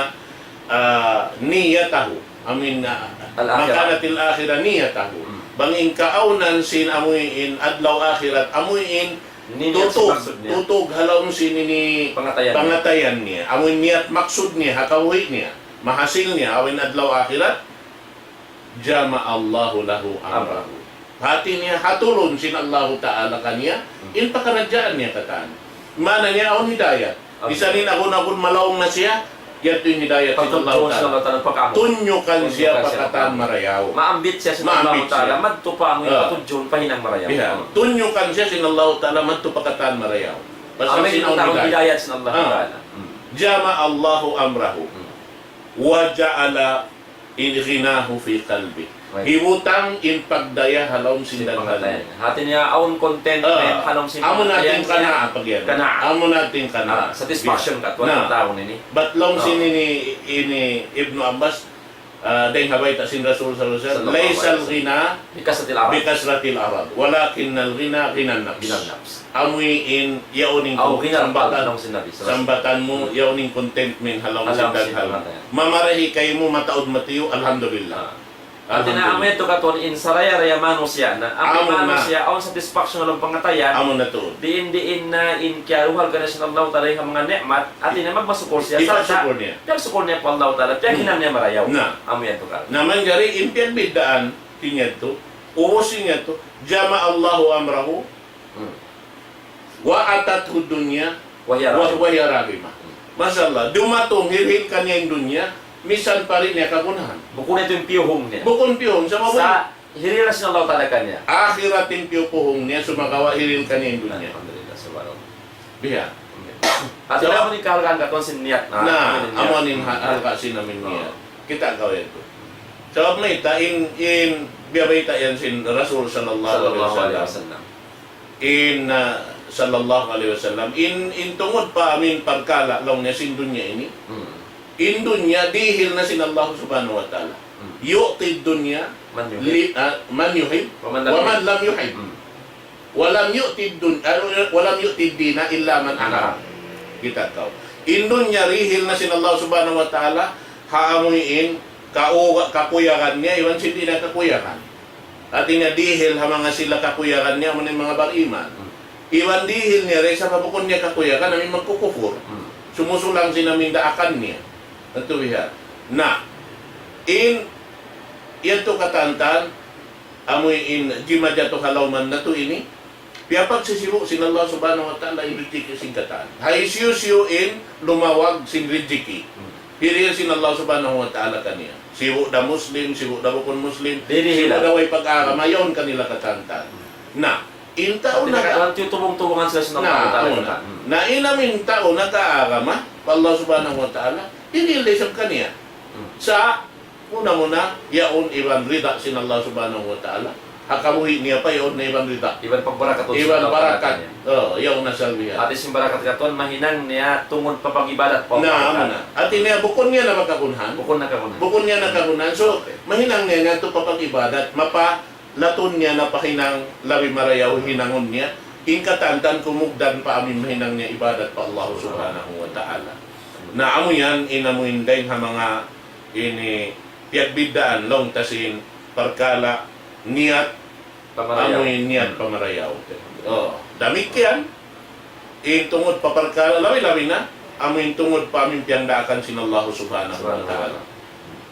ah, نيته, amu in, ah, من كانت الآخرة نيته. Hmm. Bang in kaawnan sin amu in adlaw akhirat, amu in tutug, tutug ha lawm sin ini pangatayan niya. Amu in niyat maksud niya, ha kabuhi' niya, mahasil niya, awn adlaw akhirat, جمع الله له أمره. Hati niya, hatulun sin Allahu Ta'ala kaniya, in pakaradjaan niya katan. Maana niya, awn hidayat. Misan in agun-agun malaung na siya, yadtu in hidayat sin Allahu Ta'ala. Tunjukan siya pa katan marayaw. Maambit siya sin Allahu Ta'ala, madtu pa amu in patudjuhun pa hinang marayaw. Tunjukan siya sin Allahu Ta'ala, madtu pa katan marayaw. Pasal sin awn hidayat sin Allahu Ta'ala. Hmm. جمع الله أمره. Hmm. وجعل غناه في قلبه. Hibutang in pagdaya ha lawm sin pangatayan niya. Hati niya awn contentment ha lawm sin pangatayan niya. Amu na in kanaa pagyan. Kanaa. Amu na in kanaa. Ah, satisfaction katan ha tau ini. Bat laung sin ini, ini Ibnu Abbas, ah, dayn ha bayta' sin Rasul sallallahu alayhi wasallam, ليس الغنى بكثرة العرض ولكن الغنى غنى النفس. غنى النفس. Amu in yaun in sambatan mu, yaun in contentment ha lawm sin daghan. Mamarahi kaymu mataud matiyu', alhamdulillah. Hati niya amu yadtu katan in saraya-raya manusiya' na. Amu in manusiya' awn satisfaction ha lawm pangatayan. Amu na tuud. Diin-diin na in kiyaruhal kaniya sin Allahu Ta'ala ha manga ni'mat. Hati niya magmasukur siya. Sarta' piyagsukul niya pa Allahu Ta'ala. Piyaghinang niya marayaw. Na. Amu yadtu katan. Na manjari in piyagbiddaan, niya tu, ubus niya tu, جمع الله أمره Hmm. وأتته الدنيا وهي راغمة. وهي راغمة. Hmm. Masha Allah, dumatung hirihil kaniya in dunya, misan pa di' niya kagunahan. Bukun itu in piyuhung niya. Bukun piyuhung, sabab Sa hirihil na sin Allah Ta'ala kaniya. Akhirat in piyuhung niya, sumagawa' hirihil kaniya in dunya. Alhamdulillah, subhanallah. Biya'. Hati Sabab niya, amu in kahalgaan katuan sin niyat na. Na, amu in niyat. Amu in ha-, halga' sin amu in niyat. Oo. Kita' kaw yan tu. Sabab mayta', in, in, biya' bayta' yan sin Rasul sallallahu alayhi wasallam. Sallallahu alayhi wasallam. In, ah, sallallahu alayhi wasallam. In, in tungud pa amu in parkala' laung niya sin dunya ini. Hmm. In dunya dihil na sin Allah subhanahu wa ta'ala. Hmm. يؤتي الدنيا من يحب. Li-, ah, من يحب ومن لم ومن يحب. لم يحب. Hmm. ولم يؤت الدن-، ah, ولم يؤت الدين إلا من أناب. Kita' kaw. In dunya dihil na sin Allah subhanahu wa ta'ala, ha amu in, kauga-, kakuyagan niya, iban sin di' na kakuyagan. Hati niya dihil ha manga sila kakuyagan niya, amu in manga bariman. Hmm. Iban dihil niya, da isab ha bukun niya kakuyagan, amu in magkukupur. Hmm. Sumusulang sin amu in daakan niya. Atu biha'. Na, in, yadtu katantan, amu in jimatu ha lawm natu' ini, piyapagsisibu' sin Allah subhanahu wa ta'ala in rijiki' sin katan. Ha hisiyu-siyu in lumawag sin rijiki'. Hmm. Hirihil sin Allah subhanahu wa ta'ala kaniya. Sibu' da Muslim, sibu' da bukun Muslim, dihil sibu' da way pag-agama, yaun kanila katantan. Hmm. Na, in tau Di' na naka-, tiyutubung-tubungan sila sin Allah na, ta'ala una. Katan. Hmm. Na in amu in tau nakaagama pa Allah subhanahu wa ta'ala, hirihil da isab kaniya. Hmm. Sa' muna-muna, yaun iban rida sin Allah subhanahu wa ta'ala. Ha kabuhi' niya pa yaun na iban rida. Iban pagbarakatun sin Allah Ta'ala kaniya. Iban barakat. Oh, yaun na salbihan. Hati sin barakat katuan, mahinang niya tungud pa pag-ibadat pa Allah Ta'ala. Na, amu na. Hati niya, bukun niya na makagunahan. Bukun na kagunahan. Bukun niya na kagunahan. So, okay, mahinang niya na tu pa pag-ibadat, mapalatun niya na pa hinang labi marayaw hinangun niya. In katantan kumugdan pa amu in mahinang niya ibadat pa Allah subhanahu wa ta'ala. Na amu yan, in amu in dayng ha manga ini piyagbiddaan laung ta sin parkala' niyat, pamarayaw. Amu in niyat, hmm, pamarayaw. Okay. Oh, damikkiyan, in tungud pa parkala', labi-labi na, amu in tungud pa amu in piyangdaakan sin Allah subhanahu wa ta'ala. Subhanahu wa ta'ala.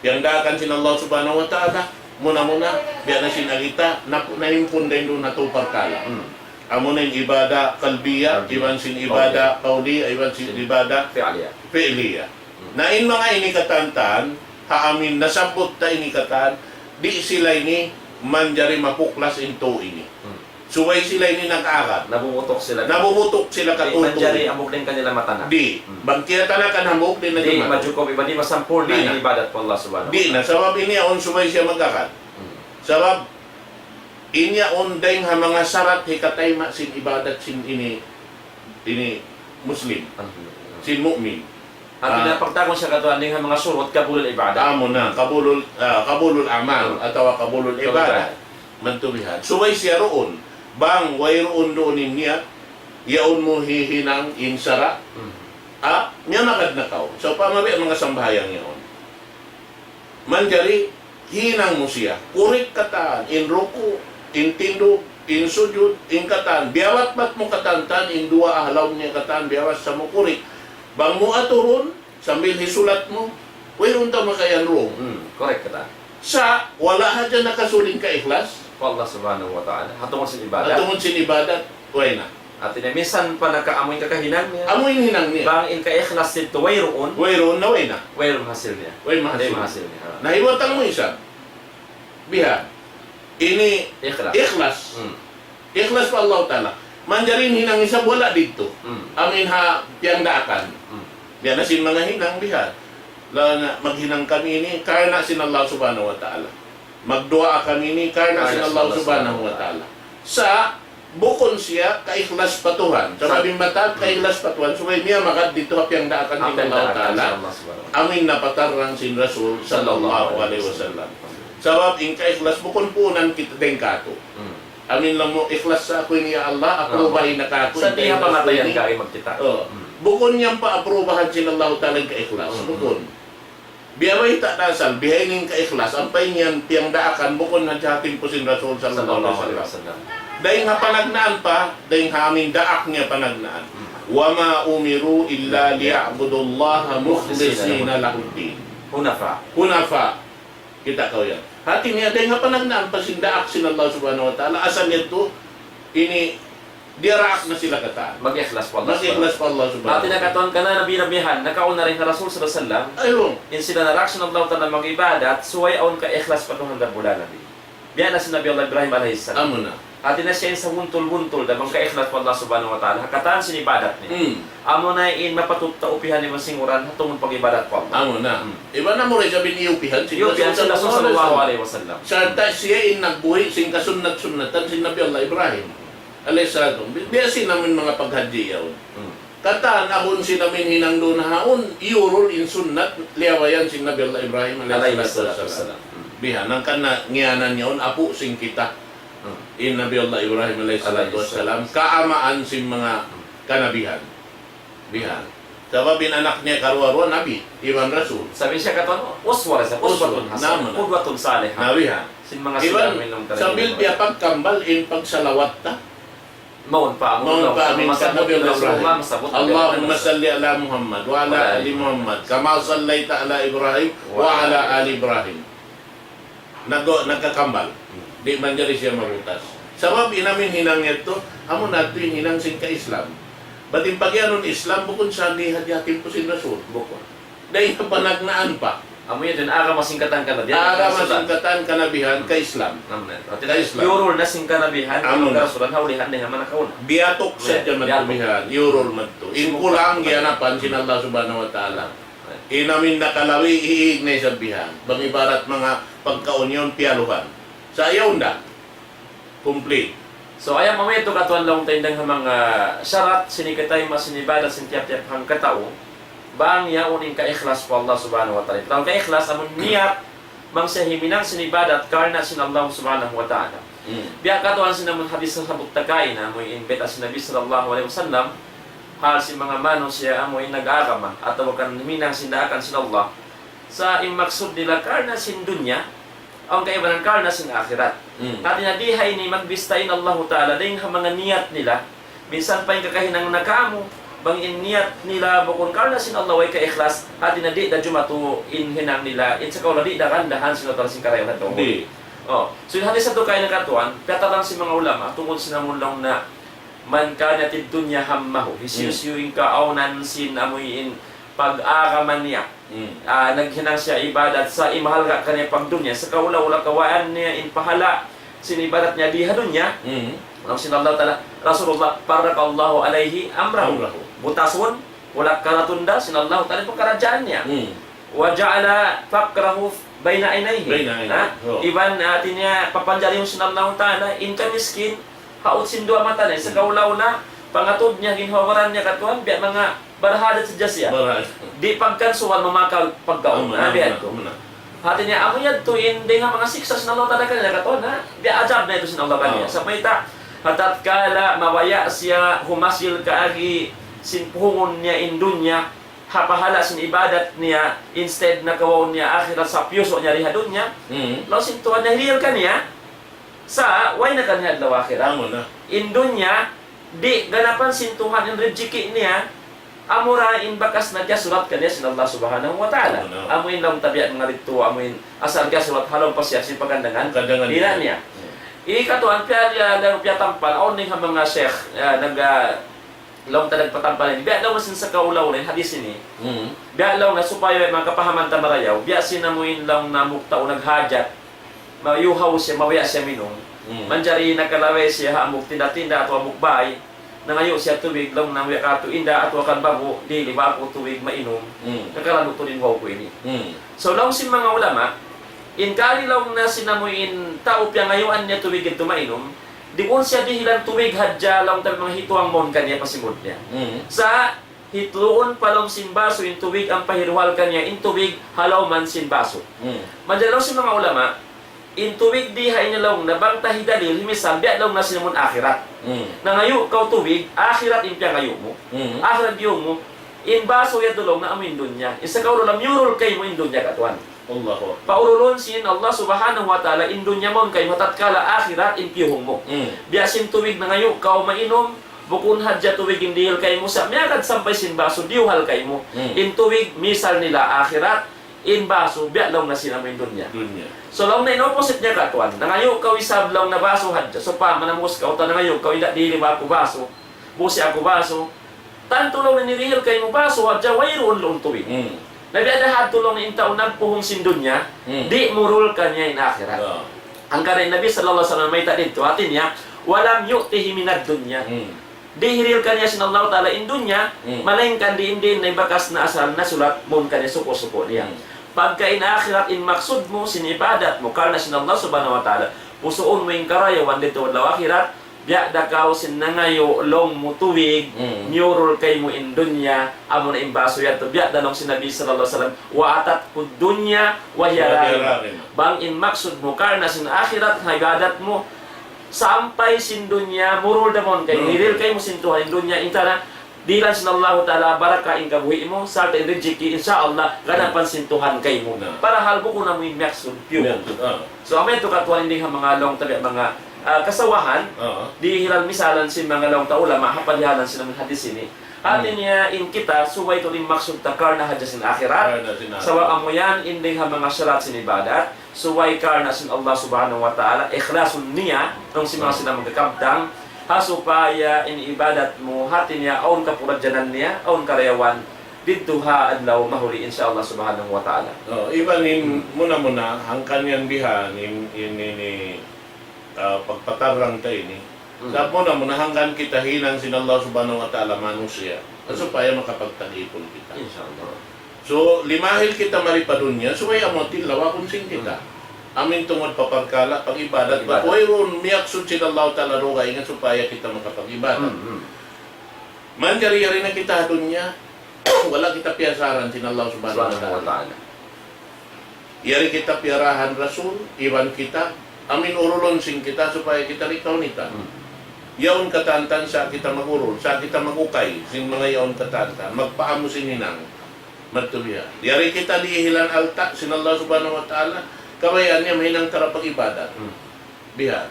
Piyangdaakan sin Allah subhanahu wa ta'ala, muna-muna, biya' na sin agi ta, na, nahimpun da isab duun ha tū parkala'. Hmm. Amu na in ibada qalbiya, qalbiya, iban sin ibada qawliya, iban sin ibada fi'liya. Fi'liya. Hmm. Na in manga ini katantan, ha amu in nasabbut ta ini katan, di' sila ini manjari mapuklas in tū ini. Hmm. Subay sila ini nag-agad. Nabubutuk sila. Nabubutuk sila. Di' katutu. Manjari hambuuk dayn kanila matana'. Di'. Hmm. Bang kiyatanakan hambuuk, di' na di' dumatung. Majukup iban di' masampurna'. Di' na. In ibadat pa Allah subhanahu wa ta'ala. Di' na. Sabab in yaun subay siya mag-agad. Hmm. Sabab in yaun dayng ha manga sarat hikatayma' sin ibadat sin ini, ini Muslim. Alhamdulillah. Sin mu'min. Hati niya, ah, pagtawagun siya katuan dayng ha manga surut qabulul ibadat. Amu na, qabulul, ah, qabulul a'mal, hmm, atawa qabulul ibadat. Qabulul ibadat. Mantubihan. Subay siya duun. Bang wayruun duun in niyat, yaun mu hihinang in sara'. Hmm. Ah, miyamagad na kaw. Sawpama biya' manga sambahayang yaun. Manjari hinang mu siya. Kurik katan, in ruku', in tindug, in sujud, in katan. Biyawat-bat mu katantan, in duwaa ha lawm niya katan, biyawat sa mu kurik. Bang mu aturun, sambil hisulat mu, wayruun ta makayan wrong. Hmm, correct katan. Sa', wala' hadja nakasud in kaikhlas. Pa Allah subhanahu wa ta'ala. Ha tungud sin ibadat. Ha tungud sin ibadat, way na. Hati niya, minsan pa naka-, amu in kakahinang niya. Amu in hinang niya. Bang in kaikhlas sin tu wayruun. Wayruun na, way na. Wayruun hasil niya. Way mahasil. Way mahasil niya. Ha. Na hiwatang mu isab. Biha'. Ini ikhlas. Ikhlas. Hmm. Ikhlas pa Allah Ta'ala. Manjari in hinang isab wala' didtu. Hmm. Amu in ha piyangdaakan. Hmm. Biya' na sin manga hinang biha'. Laung niya, maghinang kami ini karna' sin Allah Subhanahu wa Ta'ala. Magduwaa kami ini karna' sin Allah Subhanahu wa Ta'ala. Sa' bukun siya kaikhlas pa Tuhan. Sabab in mataud kaikhlas pa Tuhan, subay miyamagad didtu ha piyangdaakan sin Allah Ta'ala. Amu in napatarrang sin Rasul sallallahu alayhi wasallam. Sabab in kaikhlas bukun puunan kita dayn kātu'. Hmm. Amu in laung mu, ikhlas sa aku ini, ya Allah, aprubahi na kāku' in kaikhlas ku ini. Sa' di' ha pangatayan ka, ay magkita'. Oh. Hmm. Bukun yan pa aprubahan sin Allah Ta'ala in kaikhlas. Hmm. Bukun. Biya' bayta' da asal, bihaini in kaikhlas, ampa in yan piyangdaakan, bukun hadja ha timpu sin Rasul sallallahu alayhi wasallam. Dayn ha panagnaan pa, dayn ha amu in daak niya panagnaan. Hmm. وما أمروا إلا ليعبدوا الله مخلصين له الدين. Hunafa. Hunafa. Kita' kaw yan. Hati niya, dayn ha panagnaan pa sin daak sin Allah Subhanahu wa Ta'ala, asal yadtu, ini, diyaraak na sila katan. Mag-ikhlas pa Allah Mag-ikhlas Subhanahu pa Allah Subhanahu wa Ta'ala. Hati niya katan, karna' nabi-nabihan, nakauna dayn ha Rasul sallallahu alayhi wasallam, Ayun. In sila naraak sin Allah Ta'ala mag-ibadat, subay awn kaikhlas pa Tuhan Rabbul Alamin. Biya' na sin Nabi Allah Ibrahim alayhi salam. Amuna. Hati niya siya in sahuntul-huntul, da bang kaikhlas pa Allah Subhanahu wa Ta'ala. Ha katan sin ibadat niya. Hmm. Amuna in mapatut ta upihan iban singuran, ha tungud pag-ibadat pa Allah. Amuna. Hmm. Iban na mu rin sabihin iyupihan, sin Iyupihan sin Rasul sallallahu alayhi wasallam. Sarta' siya in nagbuhi' sin kasunnat-sunnatan sin Nabi Allah Ibrahim alayhi salatu. Bi-, biya' sin amun manga paghadji yaun. Hmm. Katan, awn sin amin hinang duun ha yaun, iyurul in sunnat, liyawayan sin Nabi Allah Ibrahim alayhi salatu wassalam. Alayhi salatu wassalam. Hmm. Bihan, hangkan na ngiyanan yaun, apu' sin kita. Hmm. In Nabi Allah Ibrahim alayhi salatu wassalam, kaamaan sin manga kanabihan. Bihan. Sabab in anak niya karuwa-ruwa nabi, iban rasul. Sabi siya katan, uswa ra siya, uswatun hasanah, qudwatun salihah. Na bihan. Sin manga iban, sila minum tara sambil niya biya' pagkambal in pagsalawat ta. Mawn pa amun Mawn pa amin kan Nabi Allah Ibrahim. Allahumma salli ala Muhammad wa ala ali Muhammad kama sallaita ala Ibrahim wa ala ali Ibrahim. Nag-, nagkakambal. Di' manjari siya mabutas. Sabab in amin hinang yadtu, amu na yadtu in hinang sin ka-Islam. Bat in pagiyanun Islam, bukun sa di' hadja timpu sin Rasul. Bukun. Dayn ha panagnaan pa. Amu yadtu in agama sin katan kanabihan, agama sin katan kanabihan, ka-Islam. Amu na. Ka-Islam. Piyurul na sin kanabihan, amu na. Karasulan, ha ulihan dayn ha manga nakauna. Biyatuk sadja madtu bihan, piyurul madtu. In kulang giyanapan sin Allah Subhanahu wa Ta'ala. In amin nakalawi, iig na isab bihan. Bang ibarat manga pagkaun yaun, piyaluhan. Sa' ayaw na. Complete. So, ayaw mamay tu katuan laung ta in dayn ha manga sharat, sin kataima, sin ibadat, sin tiyap-tiyap hangkatau, bang yaun in kaikhlas pa Allah Subhanahu wa Ta'ala. Laung kaikhlas, amun niyat, bang siya himinang sin ibadat, karna' sin Allah Subhanahu wa Ta'ala. Hmm. Biya' katuan sin amun hadis nasabbut ta kaina, amu in bayta' sin Nabi sallallahu alayhi wasallam, hal sin manga manusiya' amu in nag-agama, atawa kan himinang sin daakan sin Allah. Sa' in maksud nila karna' sin dunya, awn kaibanan karna' sin akhirat. Hmm. Hati niya di ha ini magbista in Allahu Ta'ala dayn ha manga niyat nila. Minsan pa in kakahinang na kamu, bang in niyat nila bukun karna' sin Allah way kaikhlas, hati niya di' da jumatu in hinang nila, in sakaula di' da gandahan sin Allah Ta'ala sin karayawan ha tungud. Di'. Oh. So, in hadis yadtu kaina katuan, piyatalang sin manga ulama, tungud sin amun laung na, من كانت الدنيا همه, hisiyu-siyu in kaawnan sin amuin pag-agama niya. Hmm. Ah, naghinang siya ibadat sa' imahalga' kaniya pagdunya. Sakaula-ula kawaan niya in pahala' sin ibadat niya di ha dunya. Hmm. Laung sin Allah Ta'ala, Rasulullah, فرق الله عليه أمره. أمره. Butasun, hulak karatun da sin Allah Ta'ala pakaradjaan niya. Hmm. وجعل فقره بين عينيه. بين عينيه. Ha? Oh. Iban, hati niya, papanjari sin Allah Ta'ala, in kamiskin, ha ut sin duwa mata niya, sakaula-ula, pangatud niya, ginhawa-baran niya katuan, biya' manga barhadat sadja siya. Barhadat. Di' pagkansuan mamakal pagkaun. Amu na, biya' yadtu. Amu na. Hati niya, amu yadtu in dayn ha manga siksa' sin Allah Ta'ala kaniya katuan, ha? Biya' ajab na yadtu sin Allah kaniya. Ah. Sa' mayta', ha tatkala mabaya' siya humasil kaagi sin puhungun niya in dunya, ha pahala' sin ibadat niya, instead na kawaun niya akhirat sa' piyusu' niya di ha dunya. Hmm. Laung sin Tuhan niya hirihil kaniya, sa' way na kaniya adlaw akhirat. Amu na. In dunya, di' ganapan sin Tuhan in rijiki' niya, amura in bakas na kiyasulat kaniya sin Allah Subhanahu wa Ta'ala. Amu na. Amu in laung ta biya' manga didtu, amu in asal kiyasulat ha lawm pa siya sin pagandangan. Pagandangan ina niya. Hmm. Ikatuan, piya-, piya-, piyatampal, awn dayn ha manga sheikh, ah, nag-, ah, laung ta nagpatampal ini. Biya' laung sin sakaula-ula in hadis ini. Hmm. Biya' laung na supaya makapahaman ta marayaw. Biya' sin amuin laung na mukta o naghajat. Mayuhaw siya, mabaya' siya minum. Hmm. Manjari nakalaway siya ha hambuuk tinda-tinda atawa hambuuk bay. Nangayu' siya tubig, laung na mabaya' katu' inda atawa kan babu', di' babu' tubig mainum. Hmm. Nakalandu' tuud in uhaw ku ini. Hmm. So, laung sin manga ulama, in kari laung na sin amuin tau piyangayuan niya tubig yadtu mainum, di' kunu' siya dihilan tubig hadja laung ta manga hituang mawn kaniya pa simud niya. Hmm. Sa' hitluun pa lawm sin basu in tubig ampa hiruhal kaniya in tubig ha lawm sin basu. Hmm. Manjari laung sin manga ulama, in tubig di ha ini laung na bang ta hidalil, himisal, biya' laung na sin amun akhirat. Hmm. Nangayu' kaw tubig, akhirat in piyangayu' mu. Hmm. Akhirat biyu' mu, in basu yadtu laung na amu in dunya. Isa kaw laung na miyurul kaymu in dunya katuan. Allahu Akbar. Paurulun sin Allah Subhanahu wa Ta'ala in dunya mawn kaymu ha tatkala akhirat in piyuhung mu. Hmm. Biya' sin tubig nangayu' kaw mainum, bukun hadja tubig in dihil kaymu sa' miyagad sampay sin basu diyuhal kaymu. Hmm. In tubig misal nila akhirat, In basu, biya' laung na sin amu in dunya. Dunya. So, laung na in opposite niya katuan. Nangayu' kaw isab laung na basu hadja. So, pa, manamus kaw, ta nangayu' kaw, ila dili ba aku basu? Busi aku basu. Tantu laung na in dihil kaymu basu hadja, wayruun laung tubig. Hmm. Na biya' da hadtu laung in tau nagpuhung sin dunya, Hmm. di' murul kaniya in akhirat. Ah. Hangkan in Nabi sallallahu alayhi wasallam mayta' didtu, hati niya, ولم يؤته من الدنيا. Hmm. Di' hirihil kaniya sin Allah Ta'ala in dunya, Hmm. malaingkan diin-diin na in bakas na asal nasulat mawn kaniya suku'-suku' niya. Hmm. Pagka in akhirat in maksud mu sin ibadat mu karna' sin Allah Subhanahu wa Ta'ala, pusuun mu in karayawan didtu adlaw akhirat, biya' da kaw sin nangayu' laung mu tubig, Hmm. miyurul kaymu in dunya, amu na in basu yadtu, biya' da laung sin Nabi sallallahu alayhi wasallam, وأتته الدنيا وهي وهي راغمة. راغمة. Bang in maksud mu karna' sin akhirat, ha ibadat mu, sampay sin dunya, murul da mawn kay, Hmm. hirihil kaymu sin Tuhan in dunya, in tana, dihilan sin Allahu Ta'ala, baraka in kabuhi' mu, sarta' in rijiki', insya Allah, ganapan sin Tuhan kaymu. Na. Parahal bukun amu in maksud, piyu. Maksud, ah. So, amu yadtu katuan in dayng ha manga laung ta biya' manga, ah, kasawahan, Ah. dihilan misalan sin manga laung ta ulama, ha palihalan sin amun hadis ini. Hati Hmm. niya in kita, subay tuud in maksud ta karna' hadja sin akhirat. Karna' sin akhirat. Sabab amu yan in dayng ha manga sharat sin ibadat. Subay karna' sin Allah Subhanahu wa Ta'ala, ikhlasun niyya, laung sin manga Hmm. sila magkakabtang, ha supaya in ibadat mu, hati niya, awn kapuradjanan niya, awn karayawan, didtu ha adlaw mahuli, insya Allah Subhanahu wa Ta'ala. Oh, iban in Hmm. muna-muna, hangkan yan bihan, in, in, ini, ah, pagpatarrang ta ini. Hmm. Sabab muna-muna, hangkan kita hinang sin Allah Subhanahu wa Ta'ala manusiya'. Hmm. Supaya makapagtag-ipun kita. Insya Allah. So, limahil kita mari pa dunya, subay amu in lawakun sin kita. Hmm. Amu in tungud pa parkala' pag-ibadat. Pag-ibadat. Wayruun miyaksud sin Allah Ta'ala dugaing supaya kita makapag-ibadat. Hmm, hmm. Manjari yari na kita ha dunya, wala' kita piyasaran sin Allah Subhanahu wa Ta'ala. Subhanahu wa Ta'ala. Yari kita piyarahan Rasul, iban kita, amu in urulun sin kita supaya kita di' kaunitan. Hmm. Yaun katantan sa' kita mag-urul, sa' kita mag-ukay, sin manga yaun katantan, magpaamu sin hinang. Madtu biya'. Yari kita dihilan alta' sin Allah Subhanahu wa Ta'ala, kabayaan niya mahinang tarapag-ibadat. Hmm. Biya'.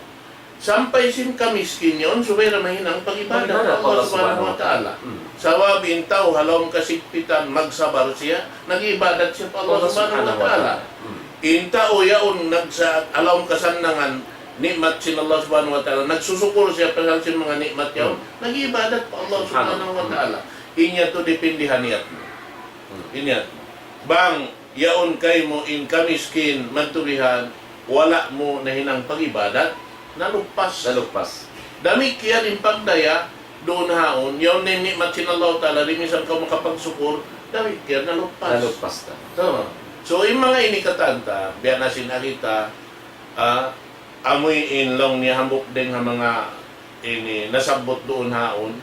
Sampay sin kamiskin yaun, subay da mahinang pag-ibadat pa Allah Subhanahu wa Ta'ala. Hmm. Sabab in tau ha lawm kasigpitan, magsabar siya, nag-ibadat siya pa Allah Subhanahu wa Ta'ala. Hmm. In tau yaun nagsa-, ha lawm kasannangan, ni'mat sin Allah Subhanahu wa Ta'ala, nagsusukur siya pasal sin manga ni'mat yaun, Hmm. nag-ibadat pa Allah Subhanahu wa Ta'ala. Hmm. In yadtu dipindi ha niyat mu. Hmm. In yadtu. Bang yaun kaymu in kamiskin, madtu bihan, wala' mu nahinang pag-ibadat, naluppas. Naluppas. Damikkiyan in pagdaya, duun haun, yaun na in ni'mat sin Allah Ta'ala, di' minsan kaw makapagsukur, damikkiyan, naluppas. Naluppas ta. Tama. So, in manga ini katantan, biya' na sin kita, ah, amuin laung niya hambuuk dayng ha manga ini nasabbut duun haun,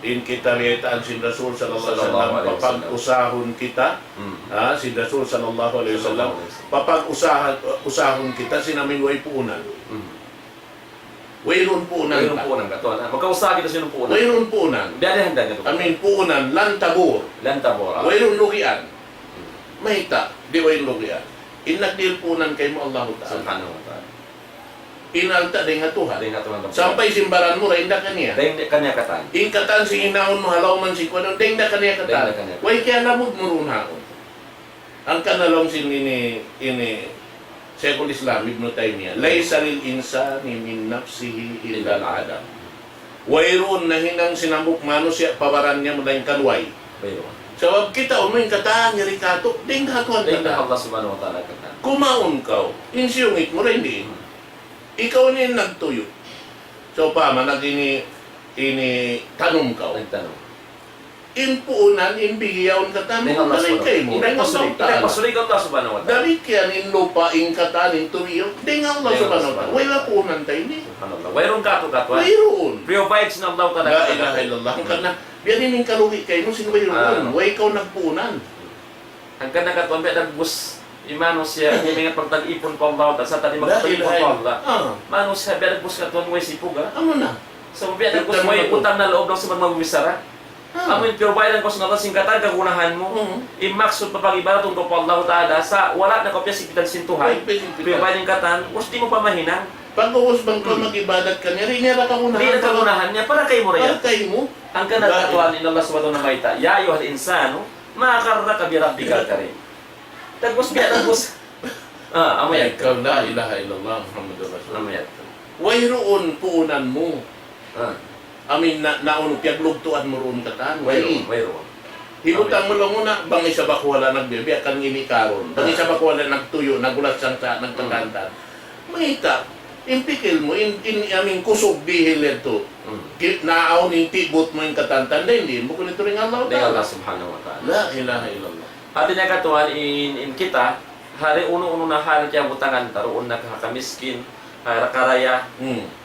in kita biyaytaan sin Rasul sallallahu alayhi wasallam, sallallahu alayhi wasallam, papag-usahun kita, Hmm. ha, sin Rasul sallallahu alayhi wasallam, sallallahu alayhi wasallam, papag-usahan, usahun kita sin amuin way puunan. Hmm. Wayruun puunan. Wayruun ta. Puunan, katuan, ha? Makausaha kita sin puunan. Wayruun puunan. Biya' da handa niya tu. Amuin puunan, lan tabur. Lan tabur, ah. Wayruun lugian. Hmm. Mayta', di' wayruun lugian. In nagdihil puunan kaymu Allahu Ta'ala. Subhanahu wa Ta'ala. In alta' dayng ha Tuhan. Dayng ha Tuhan. Sampay sin baran mu, dayn da kaniya. Dayn da kaniya katan. In katan sin hinangun mu ha lawm sin kuwan, dayn da kaniya katan. Dayn da kaniya katan. Way kiyalamud mu duun haun. Hangkan na laung sin ini, ini, Shaykhul Islam Ibn Taymiyyah, ليس للإنسان من نفسه إلا العدم. Wayruun nahinang sin hambuuk manusiya' pa baran niya malaingkan way. Wayruun. Sabab kita, unu in katan yari katu', dayn ha Tuhan katan. Dayn ha Allah Subhanahu wa Ta'ala katan. Kumaun kaw, in siyungit mu dayn diin. Hmm. Ikaw in nagtuyu'. Sawpama, nag-ini, ini tanum kaw. Nagtanum. In puunan, in bigi yaun katan, dayn ha Allah Subhanahu wa Ta'ala. Dayn ha Allah Subhanahu wa Ta'ala. Damikkiyan in lupa', in katan, in tuyu', dayn ha Allah Subhanahu wa Ta'ala. Way puunan ta ini. Subhanallah. Wayruun katu'-katu'. Wayruun. Provide sin Allah Ta'ala. La ilaha illallah. Karna', biya' ini in kalugi' kaymu sin wayruun. Ah. Way kaw nagpuunan. Hangkan na katuan biya' dagbus in manusiya', di' maingat pagtag-ipun pa Allah, sa' tadi magtag-ipun pa Allah. Ah. Manusiya' biya' dagbus katuan way sipug, ha? Amu na. Sa' biya' dagbus way utang na loob laung sin magbichara. Ah. Amu in piyubayran kaw sin Allah sin katan kagunahan mu. Mm. In maksud pa pag-ibadatun kaw pa Allah Ta'ala, sa' wala' na kaw piyasigpitan sin Tuhan. Way piyasigpitan. Piyubayran katan, ubus di' mu pa mahinang. Pag-ubus bang kaw mag-ibadat kaniya, di' niya da kagunahan. Di' na kagunahan niya, para kaymu ra yan. Para kaymu. Hangkan na katuan in Allah Subhanahu wa Ta'ala mayta', يا أيها الإنسان ما غرك بربك الكريم. Dagbus biya' dagbus. Ah, amu yan. Ikaw, la ilaha illallah Muhammadur Rasulullah. Amu yan. Wayruun puunan mu. Ah. Amin na, naunu piyaglugtuan mu duun katan. Wayruun, wayruun. Hibutang mu laung na, bang isab aku wala' nagbiya', biya' kan ini karun. Bang isab aku wala' nagtuyu', naghulas sangsa', nagtatantan. Mayta', in pikil mu, in, in, amin kusug dihil yadtu. Hmm. Ki-, naawn in tibut mu in katantan, dayn di, bukun yadtu dayn Allah Ta'ala. Dayn Allah Subhanahu wa Ta'ala. La ilaha illallah. Hati niya katuan in, in kita, ha unu-unu na hal kiyabutangan ta, duun na ha kamiskin, ha karaya,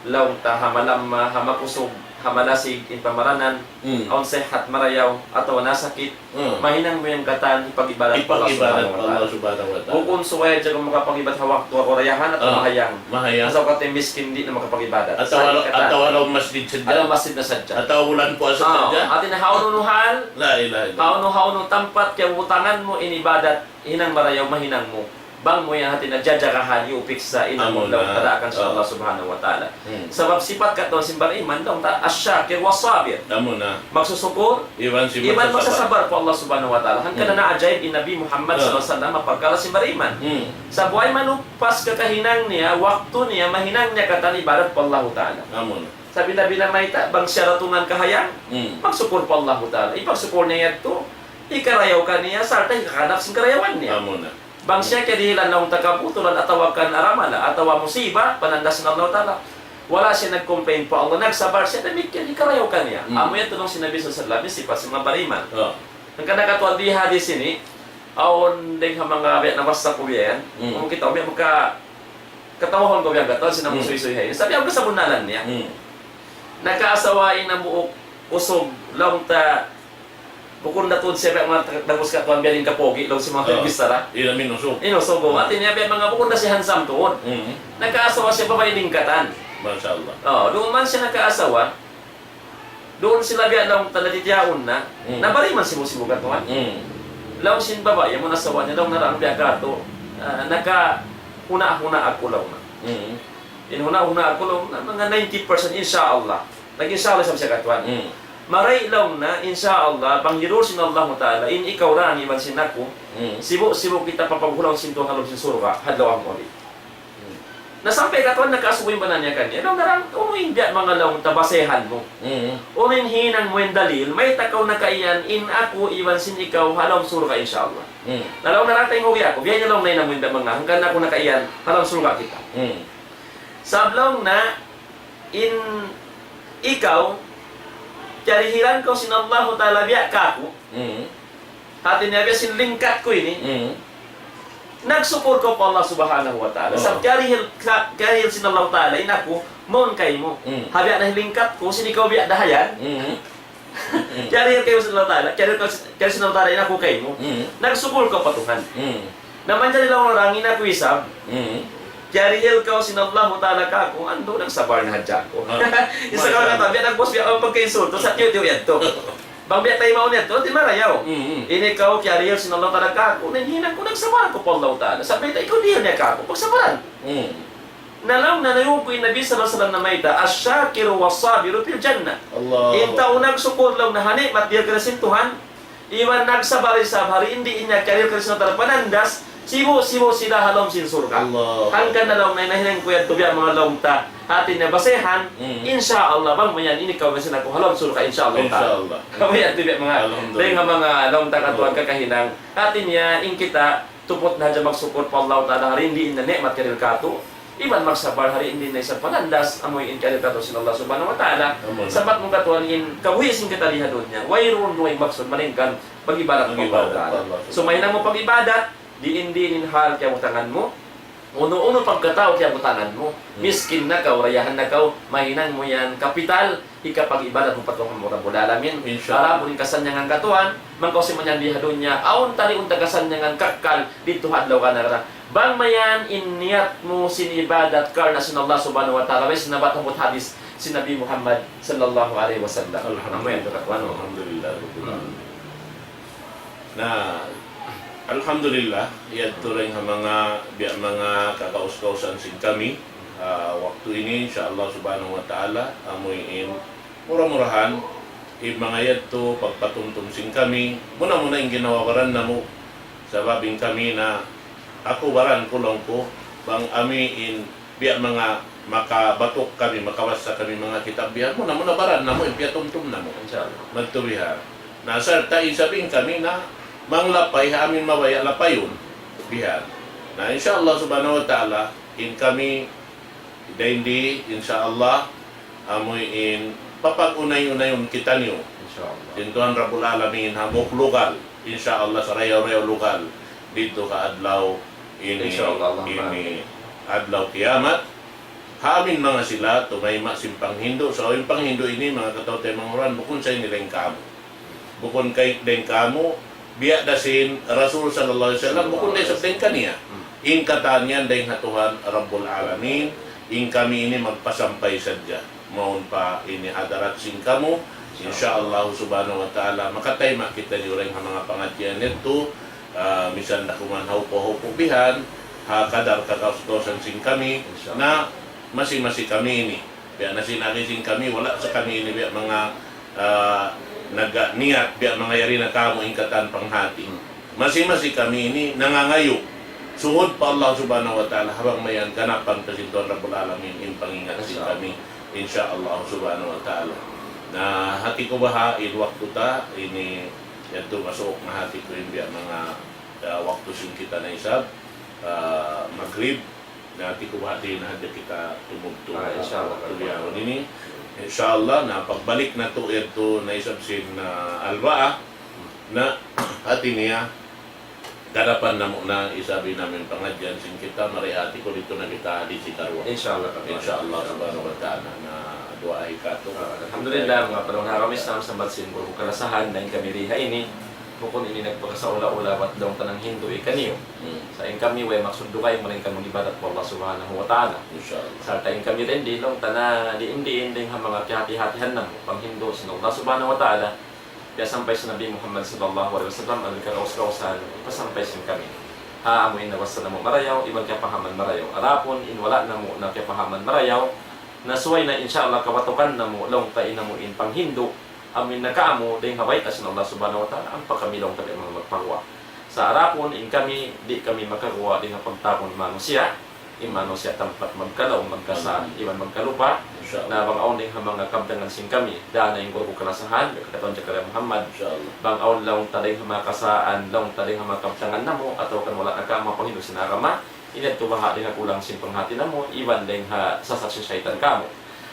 laung ta ha malamma, ha makusug, ha malasig, in pamaranan, awn sihat marayaw, atawa nasakit, mahinang mu yan katan, hipag-ibadat pa Allah Subhanahu wa Ta'ala. Bukun subay hadja kaw makapag-ibadat ha waktu ha karayahan atawa mahayang. Mahayang. Asa katu' miskin di' na makapag-ibadat. Atawa, atawa ha lawm masjid sadja. Ha lawm masjid na sadja. Atawa bulan puasa sadja. Hati niya ha unu-unu hal, la ilaha illallah, ha unu-unu tampat kiyabutangan mu in ibadat, hinang marayaw mahinang mu. Bang mu yan hati niya jajagahan, iyupiksa, in amu na, laung ta daakan sin Allah Subhanahu wa Ta'ala. Hmm. Sabab sipat katu' sin bariman, laung ta, الشاكر والصابر. Amu na. Magsusukur, iban magsasabar pa Allah Subhanahu wa Ta'ala. Hangkan na naajaib in Nabi Muhammad sallallahu alayhi wasallam, parkala' sin bariman. Hmm. Sabab way malupas kakahinang niya, waktu niya, mahinang niya katan ibadat pa Allah Ta'ala. Amu na. Sabab in Nabi namayta', bang siya datungan kahayang, magsukur pa Allah Ta'ala. Ipagsukur niya yadtu, hikarayaw kaniya, sarta' hikakanap sin karayawan niya. Amu na. Bang siya kiyadihilan laung ta kabutulan atawa kan aramala, atawa musiba, panandas sin Allah Ta'ala. Wala' siya nag-complain pa Allah, nagsabar siya, damikkiyan hikarayaw kaniya. Hmm. Amu yan laung sin Nabi sallallahu alayhi wasallam, sipat sin manga bariman. Oh. Hangkan na katuan di hadis ini, awn dayn ha manga biya' nabasa ku biya' yan. Hmm. Kung kita, biya' maka, katawahun ku biya' katuan, sin amu suysuy hay. Sabab awn kasabunnalan niya. Hmm. Nakaasawa in hambuuk usug, laung ta, bukun da tuud siya biya' manga dagbus katuan biya' diin kapogi, laung sin manga bichara. Ina minusug. Inusug, oh. Hati niya biya' manga bukun da siya handsome tuud. Mm. Nakaasawa siya babai lingkatan. Masha Allah. Oh, duun man siya nakaasawa. Duun sila biya' laung ta naditiyaun na. Mm. Nabariman sibu'-sibu' katuan. Mm. Laung sin babai, amu in asawa niya, laung na daran biya' katu'. Ah, nakahuna'-huna' aku laung na. Mm. In huna'-huna' aku laung na, manga ninety percent, insha Allah. Nag-insha Allah isab siya katuan. Mm. Mari laung na, insha Allah, bang hirul sin Allahu Ta'ala, in ikaw daran iban sin aku, sibu'-sibu' kita papaghunaun sin Tuhan ha lawm sin surga', ha adlaw amu ini. Mm. Na sampay katuan nakaasubu in bana niya kaniya. Laung na daran, unu in biya' manga laung ta basehan mu. Mm. Unu in hinang mu in dalil, mayta' kaw nakaiyan, in aku iban sin ikaw, ha lawm surga', insha Allah. Mm. Na laung na daran, taymanghud aku, biya' ini laung na hinang mu in biya' manga, hangkan aku nakaiyan, ha lawm surga' kita. Mm. Sabab laung na, in ikaw, kiyarihilan kaw sin Allahu Ta'ala biya' kāku'. Mm. Hati niya biya' sin lingkat ku ini. Mm. Nagsukur kaw pa Allah Subhanahu wa Ta'ala. Oh. Sabab kiyarihil, ka-, kiyarihil sin Allahu Ta'ala in aku, mawn kaymu. Mm. Ha biya' na lingkat ku, sin ikaw biya' da hayan. Mm. Mm. Kiyarihil kaw sin Allahu Ta'ala, kiyarihil kaw sin, kiyarihil sin Allahu Ta'ala in aku kaymu. Mm. Nagsukur kaw pa Tuhan. Mm. Na manjari laung na daran in aku isab. Mm. Kiyarihil kaw sin Allahu Ta'ala kāku', andu' nagsabar na hadja aku. Ah. Isa ka na tabi, nagpus biya' ang pagkainsulto, sa tiyo-tiyo yadtu. Bang biya' taymaun yadtu, di' marayaw. Mm, mm. Ini kaw, kiyarihil sin Allahu Ta'ala kāku', na in hinang ku nagsabar aku pa Allahu Ta'ala. Sampay ta ikaw dihil niya kāku', pagsabaran. Mm. Na laung na layuan ku in Nabi sallallahu alayhi wasallam namayta', الشاكر والصابر في الجنة. Allah. In tau nagsukur laung na ha ni'mat dihil kaniya sin Tuhan, iban nagsabar isab ha dihil niya kiyarihil kaniya sin Allahu Ta'ala panandas, sibu'-sibu' sila ha lawm sin surga'. Allah. Hangkan na laung na in hinang ku yadtu biya' manga laung ta. Hati niya basehan, mm, insha Allah, bang mayan ini kaw sin aku ha lawm surga', insha Allah. Insha Allah. Kamu yadtu biya' manga, alhamdulillah, dayn ha manga laung ta katuan kakahinang. Hati niya, in kita, tuput na hadja magsukur pa Allah Ta'ala, ha dihil niya ni'mat kiyarihil kātu', iban magsabar ha dihil niya isab panandas, amu in kiyarihil kātu' sin Allah Subhanahu wa Ta'ala. Amin. Sabab mu katuan in kabuhi' sin kita di ha dunya, wayruun dugaing maksud, malaingkan pag-ibadat pa Allah Ta'ala. Pag-ibadat pa Allah. So, mahinang mu pag-ibadat, diin-diin in hal kiyabutangan mu, unu-unu pagkatau kiyabutangan mu. Hmm. Miskin na kaw, rayahan na kaw, mahinang mu yan kapital, hikapag-ibadat mu pa Tuhan mu Rabbul Alamin. Insha Allah. Para mu in kasannyangan katuan, bang kaw simanyan di ha dunya, awn tari unta kasannyangan kakkal didtu ha adlaw kana-kana. Bang mayan in niyat mu sin ibadat karna' sin Allah Subhanahu wa Ta'ala, way sinabat hambuuk hadis sin Nabi Muhammad sallallahu alayhi wasallam. Alhamdulillah. Amu yan, katuan. Alhamdulillah. Hmm. Na, alhamdulillah, yadtu dayn ha manga, biya' manga kakaus-kausan sin kami, ah, waktu ini, insha Allah Subhanahu wa Ta'ala, amu in mura-murahan, in manga yadtu, pagpatumtum sin kami, muna-muna in ginhawa-baran namu', Sabab in kami na aku baran ku laung ku, bang amu in biya' manga makabatuk kami, makabasa kami manga kitab biya' muna-muna baran namu', in piyatumtum namu'. Insya Allah. Magtubihan. Na sarta' isab in kami na manglapay ha amu in mabaya' lapayun. Bihan. Na insya Allah subhanahu wa ta'ala, in kami dayn di, insya Allah, amu in papag-unay-unayun kitaniyu. Insya Allah. Sin Tuhan Rabbul Alamin, hambuuk lugal. Insya Allah, sarayaw-rayaw lugal. Didtu ha adlaw ini, insya Allah, Allahumma amin, adlaw kiyamat. Ha amu in manga sila, tumayma' sin panghindu'. So, in panghindu' ini, manga kataw-taymanghuran, manghuran, bukun sa ini dayn kāmu'. Bukun kay dayn kāmu', biya' da sin Rasul sallallahu alayhi wasallam, bukun da isab dayn kaniya. Hmm. In katan yan dayn ha Tuhan Rabbul Alamin, in kami ini magpasampay sadja. Mawn pa ini hadarat sin kamu, insya Allah subhanahu wa ta'ala, makatayma' kitaniyu dayn ha manga pangadjian yadtu, ah, misan da kuman hawpu-hawpu bihan, ha kadar kagaus-gausan sin kami, insya Allah, na masi-masi kami ini. Biya' na sin agi sin kami, wala' sa kami ini biya' manga, ah, nagniyat, biya' manga yari na kamu in katan panghati. Hmm. Masi-masi kami ini nangangayu'. Suhud pa Allah subhanahu wa ta'ala, ha bang mayan ganapan pa sin Tuhan Rabbul Alamin in pangingat sin kami. Insya Allah subhanahu wa ta'ala. Na hati ku baha' in waktu ta, ini yadtu masuuk na hati ku in biya' manga, ah, waktu sin kita na isab, ah, magrib. Na hati ku baha' di na hadja kita tumudtu. Ah, insya Allah. Waktu yaun ini. Insya Allah, na pagbalik natu' yadtu na isab sin, ah, albaa, na hati niya, ganapan namu' na isab in amu in pangadjian sin kita, mari hati ku didtu na kita hadisi karuwa. Insya Allah, insya Allah subhanahu wa ta'ala, na duwaahi katu'. Ah, alhamdulillah, manga panaw na kami sa, sambat sin guru kalasahan, dayn kami di ha ini. Bukun ini nagpakasaula-ula, bat laung ta nanghindu' kaniyu. Hmm. Sa' in kami way maksud dugaing, malaingkan mag-ibadat pa Allah subhanahu wa ta'ala. Insya Allah. Sarta' in kami dayn di laung ta na diin-diin dayn ha manga kiyahati-hatihan namu', panghindu' sin Allah subhanahu wa ta'ala. Piyasampay sin Nabi Muhammad sallallahu alayhi wasallam, amu in kagaus-gausan, pasampay sin kami. Ha amu in nabasa namu' marayaw, iban kiyapahaman marayaw. Adapun in wala' namu' na kiyapahaman marayaw, na subay na insya Allah kabatukan namu', laung ta in amu in panghindu', amu in nakaamu, dayn ha bayta' sin Allah subhanahu wa ta'ala, ampa kami laung ta di' manga magpaguwa'. Sa' adapun in kami, di' kami makaguwa' dayn ha pagtapun manusiya', in manusiya' tampat magkalaum, magkasa', iban magkalupa. Insya Allah. Na bang awn dayn ha manga kabtangan sin kami, dana in guru ku kalasahan, katan Zakaria Muhammad. Insya Allah. Bang awn laung ta dayn ha manga kasaan, laung ta dayn ha manga kabtangan namu', atawa kan wala' nakaamu panghindu' sin agama, ini yadtu baha' dayn ha kulang sin panghati namu', iban dayn ha sasat sin saytan kāmu'.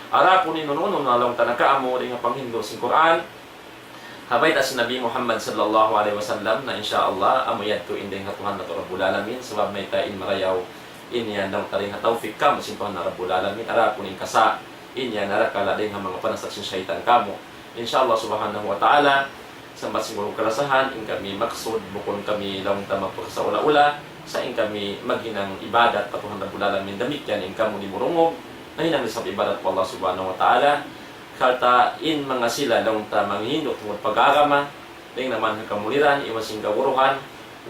Adapun in unu-unu na laung ta nakaamu dayn ha panghindu' sin Qur'an, ha bayta' sin Nabi Muhammad sallallahu alayhi wasallam, na insya Allah, amu yadtu in dayn ha Tuhan natu' Rabbul Alamin, sabab mayta' in marayaw, in yan laung ta dayn ha tawfik kāmu' sin Tuhan na Rabbul Alamin, adapun in kasa', in yan arakala' dayn ha manga panasat sin saytan kāmu'. Insya Allah subhanahu wa ta'ala, sambat sin guru kalasahan, in kami maksud, bukun kami laung ta magpakasaula-ula, sa' in kami maghinang ibadat pa Tuhan Rabbul Alamin, damikkiyan in kamu di murungug, nahinang isab ibadat pa Allah subhanahu wa ta'ala, Sarta' in manga sila laung ta manghindu' tungud pag-agama, dayn naman ha kamuliran, iban sin kaguruhan,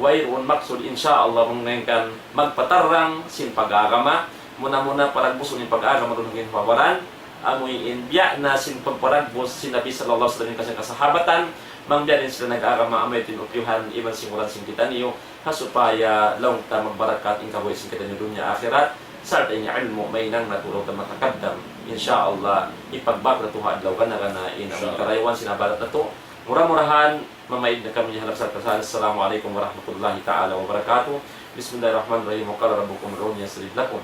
wayruun maksud, insya Allah, mangnaingkan magpatarrang sin pag-agama, muna-muna paragbusun in pag-agama duun ha ginhawa-baran, amu in biya' na sin pagparagbus sin Nabi sallallahu alayhi wasallam iban sin kasahabatan, bang biya' diin sila nag-agama, amu yadtu in upyuhan, iban sin uran sin kitaniyu, ha supaya laung ta magbarakat in kabuhi' sin kitaniyu dunya akhirat, sarta' in ilmu' mahinang natu' laung ta matakaddam. Insya Allah, hipagbak natu' ha adlaw gana-gana in amun karayawan sin ibadat natu'. Mura-murahan, mamaid na kami ha labi sarta'. Assalamu alaykum warahmatullahi ta'ala wabarakatuh. بسم الله الرحمن الرحيم. وقال ربكم ادعوني أستجب لكم.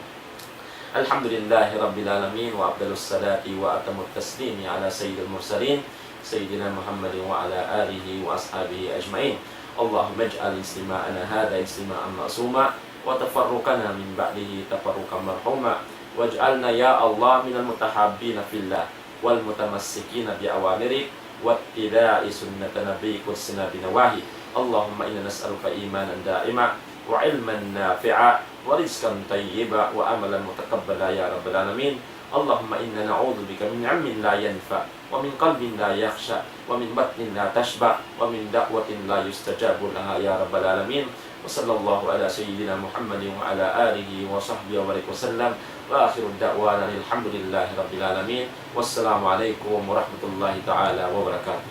الحمد لله رب العالمين، وأفضل الصلاة وأتم التسليم على سيد المرسلين سيدنا محمد وعلى آله وأصحابه أجمعين. اللهم اجعل اجتماعنا هذا اجتماعا معصوما، وتفرقنا من بعده تفرقا مرحوما، واجعلنا يا الله من المتحابين في الله، والمتمسكين بأوامرك، واتباع سنة نبيك واجتناب نواهيك. اللهم إنا نسألك إيمانا دائما، وعلما نافعا، ورزقا طيبا، وعملا متقبلا يا رب العالمين. اللهم إنا نعوذ بك من علم لا ينفع، ومن قلب لا يخشع، ومن بطن لا تشبع، ومن دعوة لا يستجاب لها يا رب العالمين. وصلى الله على سيدنا محمد وعلى آله وصحبه وبارك وسلم. وآخر دعوانا أن الحمد لله رب العالمين. والسلام عليكم ورحمة الله تعالى وبركاته.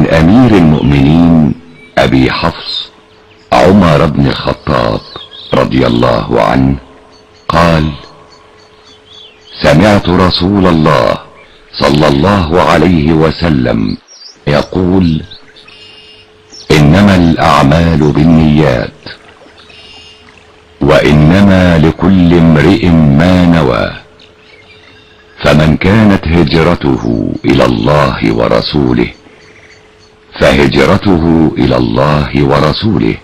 أمير المؤمنين أبي حفص عمر بن الخطاب رضي الله عنه قال: سمعت رسول الله صلى الله عليه وسلم يقول: إنما الأعمال بالنيات، وإنما لكل امرئ ما نوى، فمن كانت هجرته إلى الله ورسوله فهجرته إلى الله ورسوله،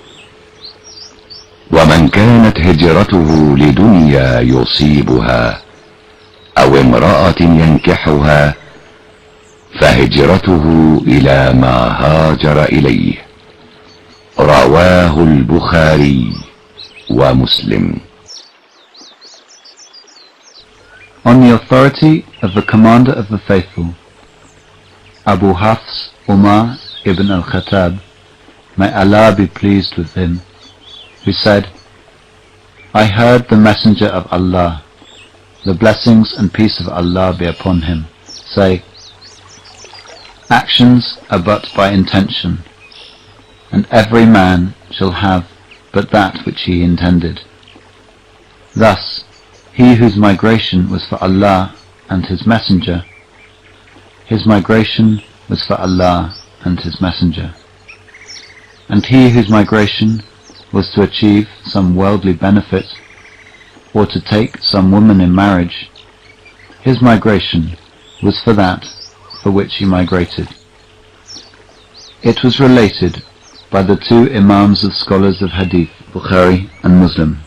ومن كانت هجرته لدنيا يصيبها أو امرأة ينكحها فهجرته إلى ما هاجر إليه. رواه البخاري ومسلم. On the authority of the Commander of the Faithful, Abu Hafs Umar ibn al-Khattab, may Allah be pleased with him, who said, I heard the Messenger of Allah, the blessings and peace of Allah be upon him, say, Actions are but by intention, and every man shall have but that which he intended. Thus, he whose migration was for Allah and His Messenger, his migration was for Allah and His Messenger. And he whose migration was to achieve some worldly benefit, or to take some woman in marriage, his migration was for that for which he migrated. It was related by the two Imams of scholars of Hadith, Bukhari and Muslim.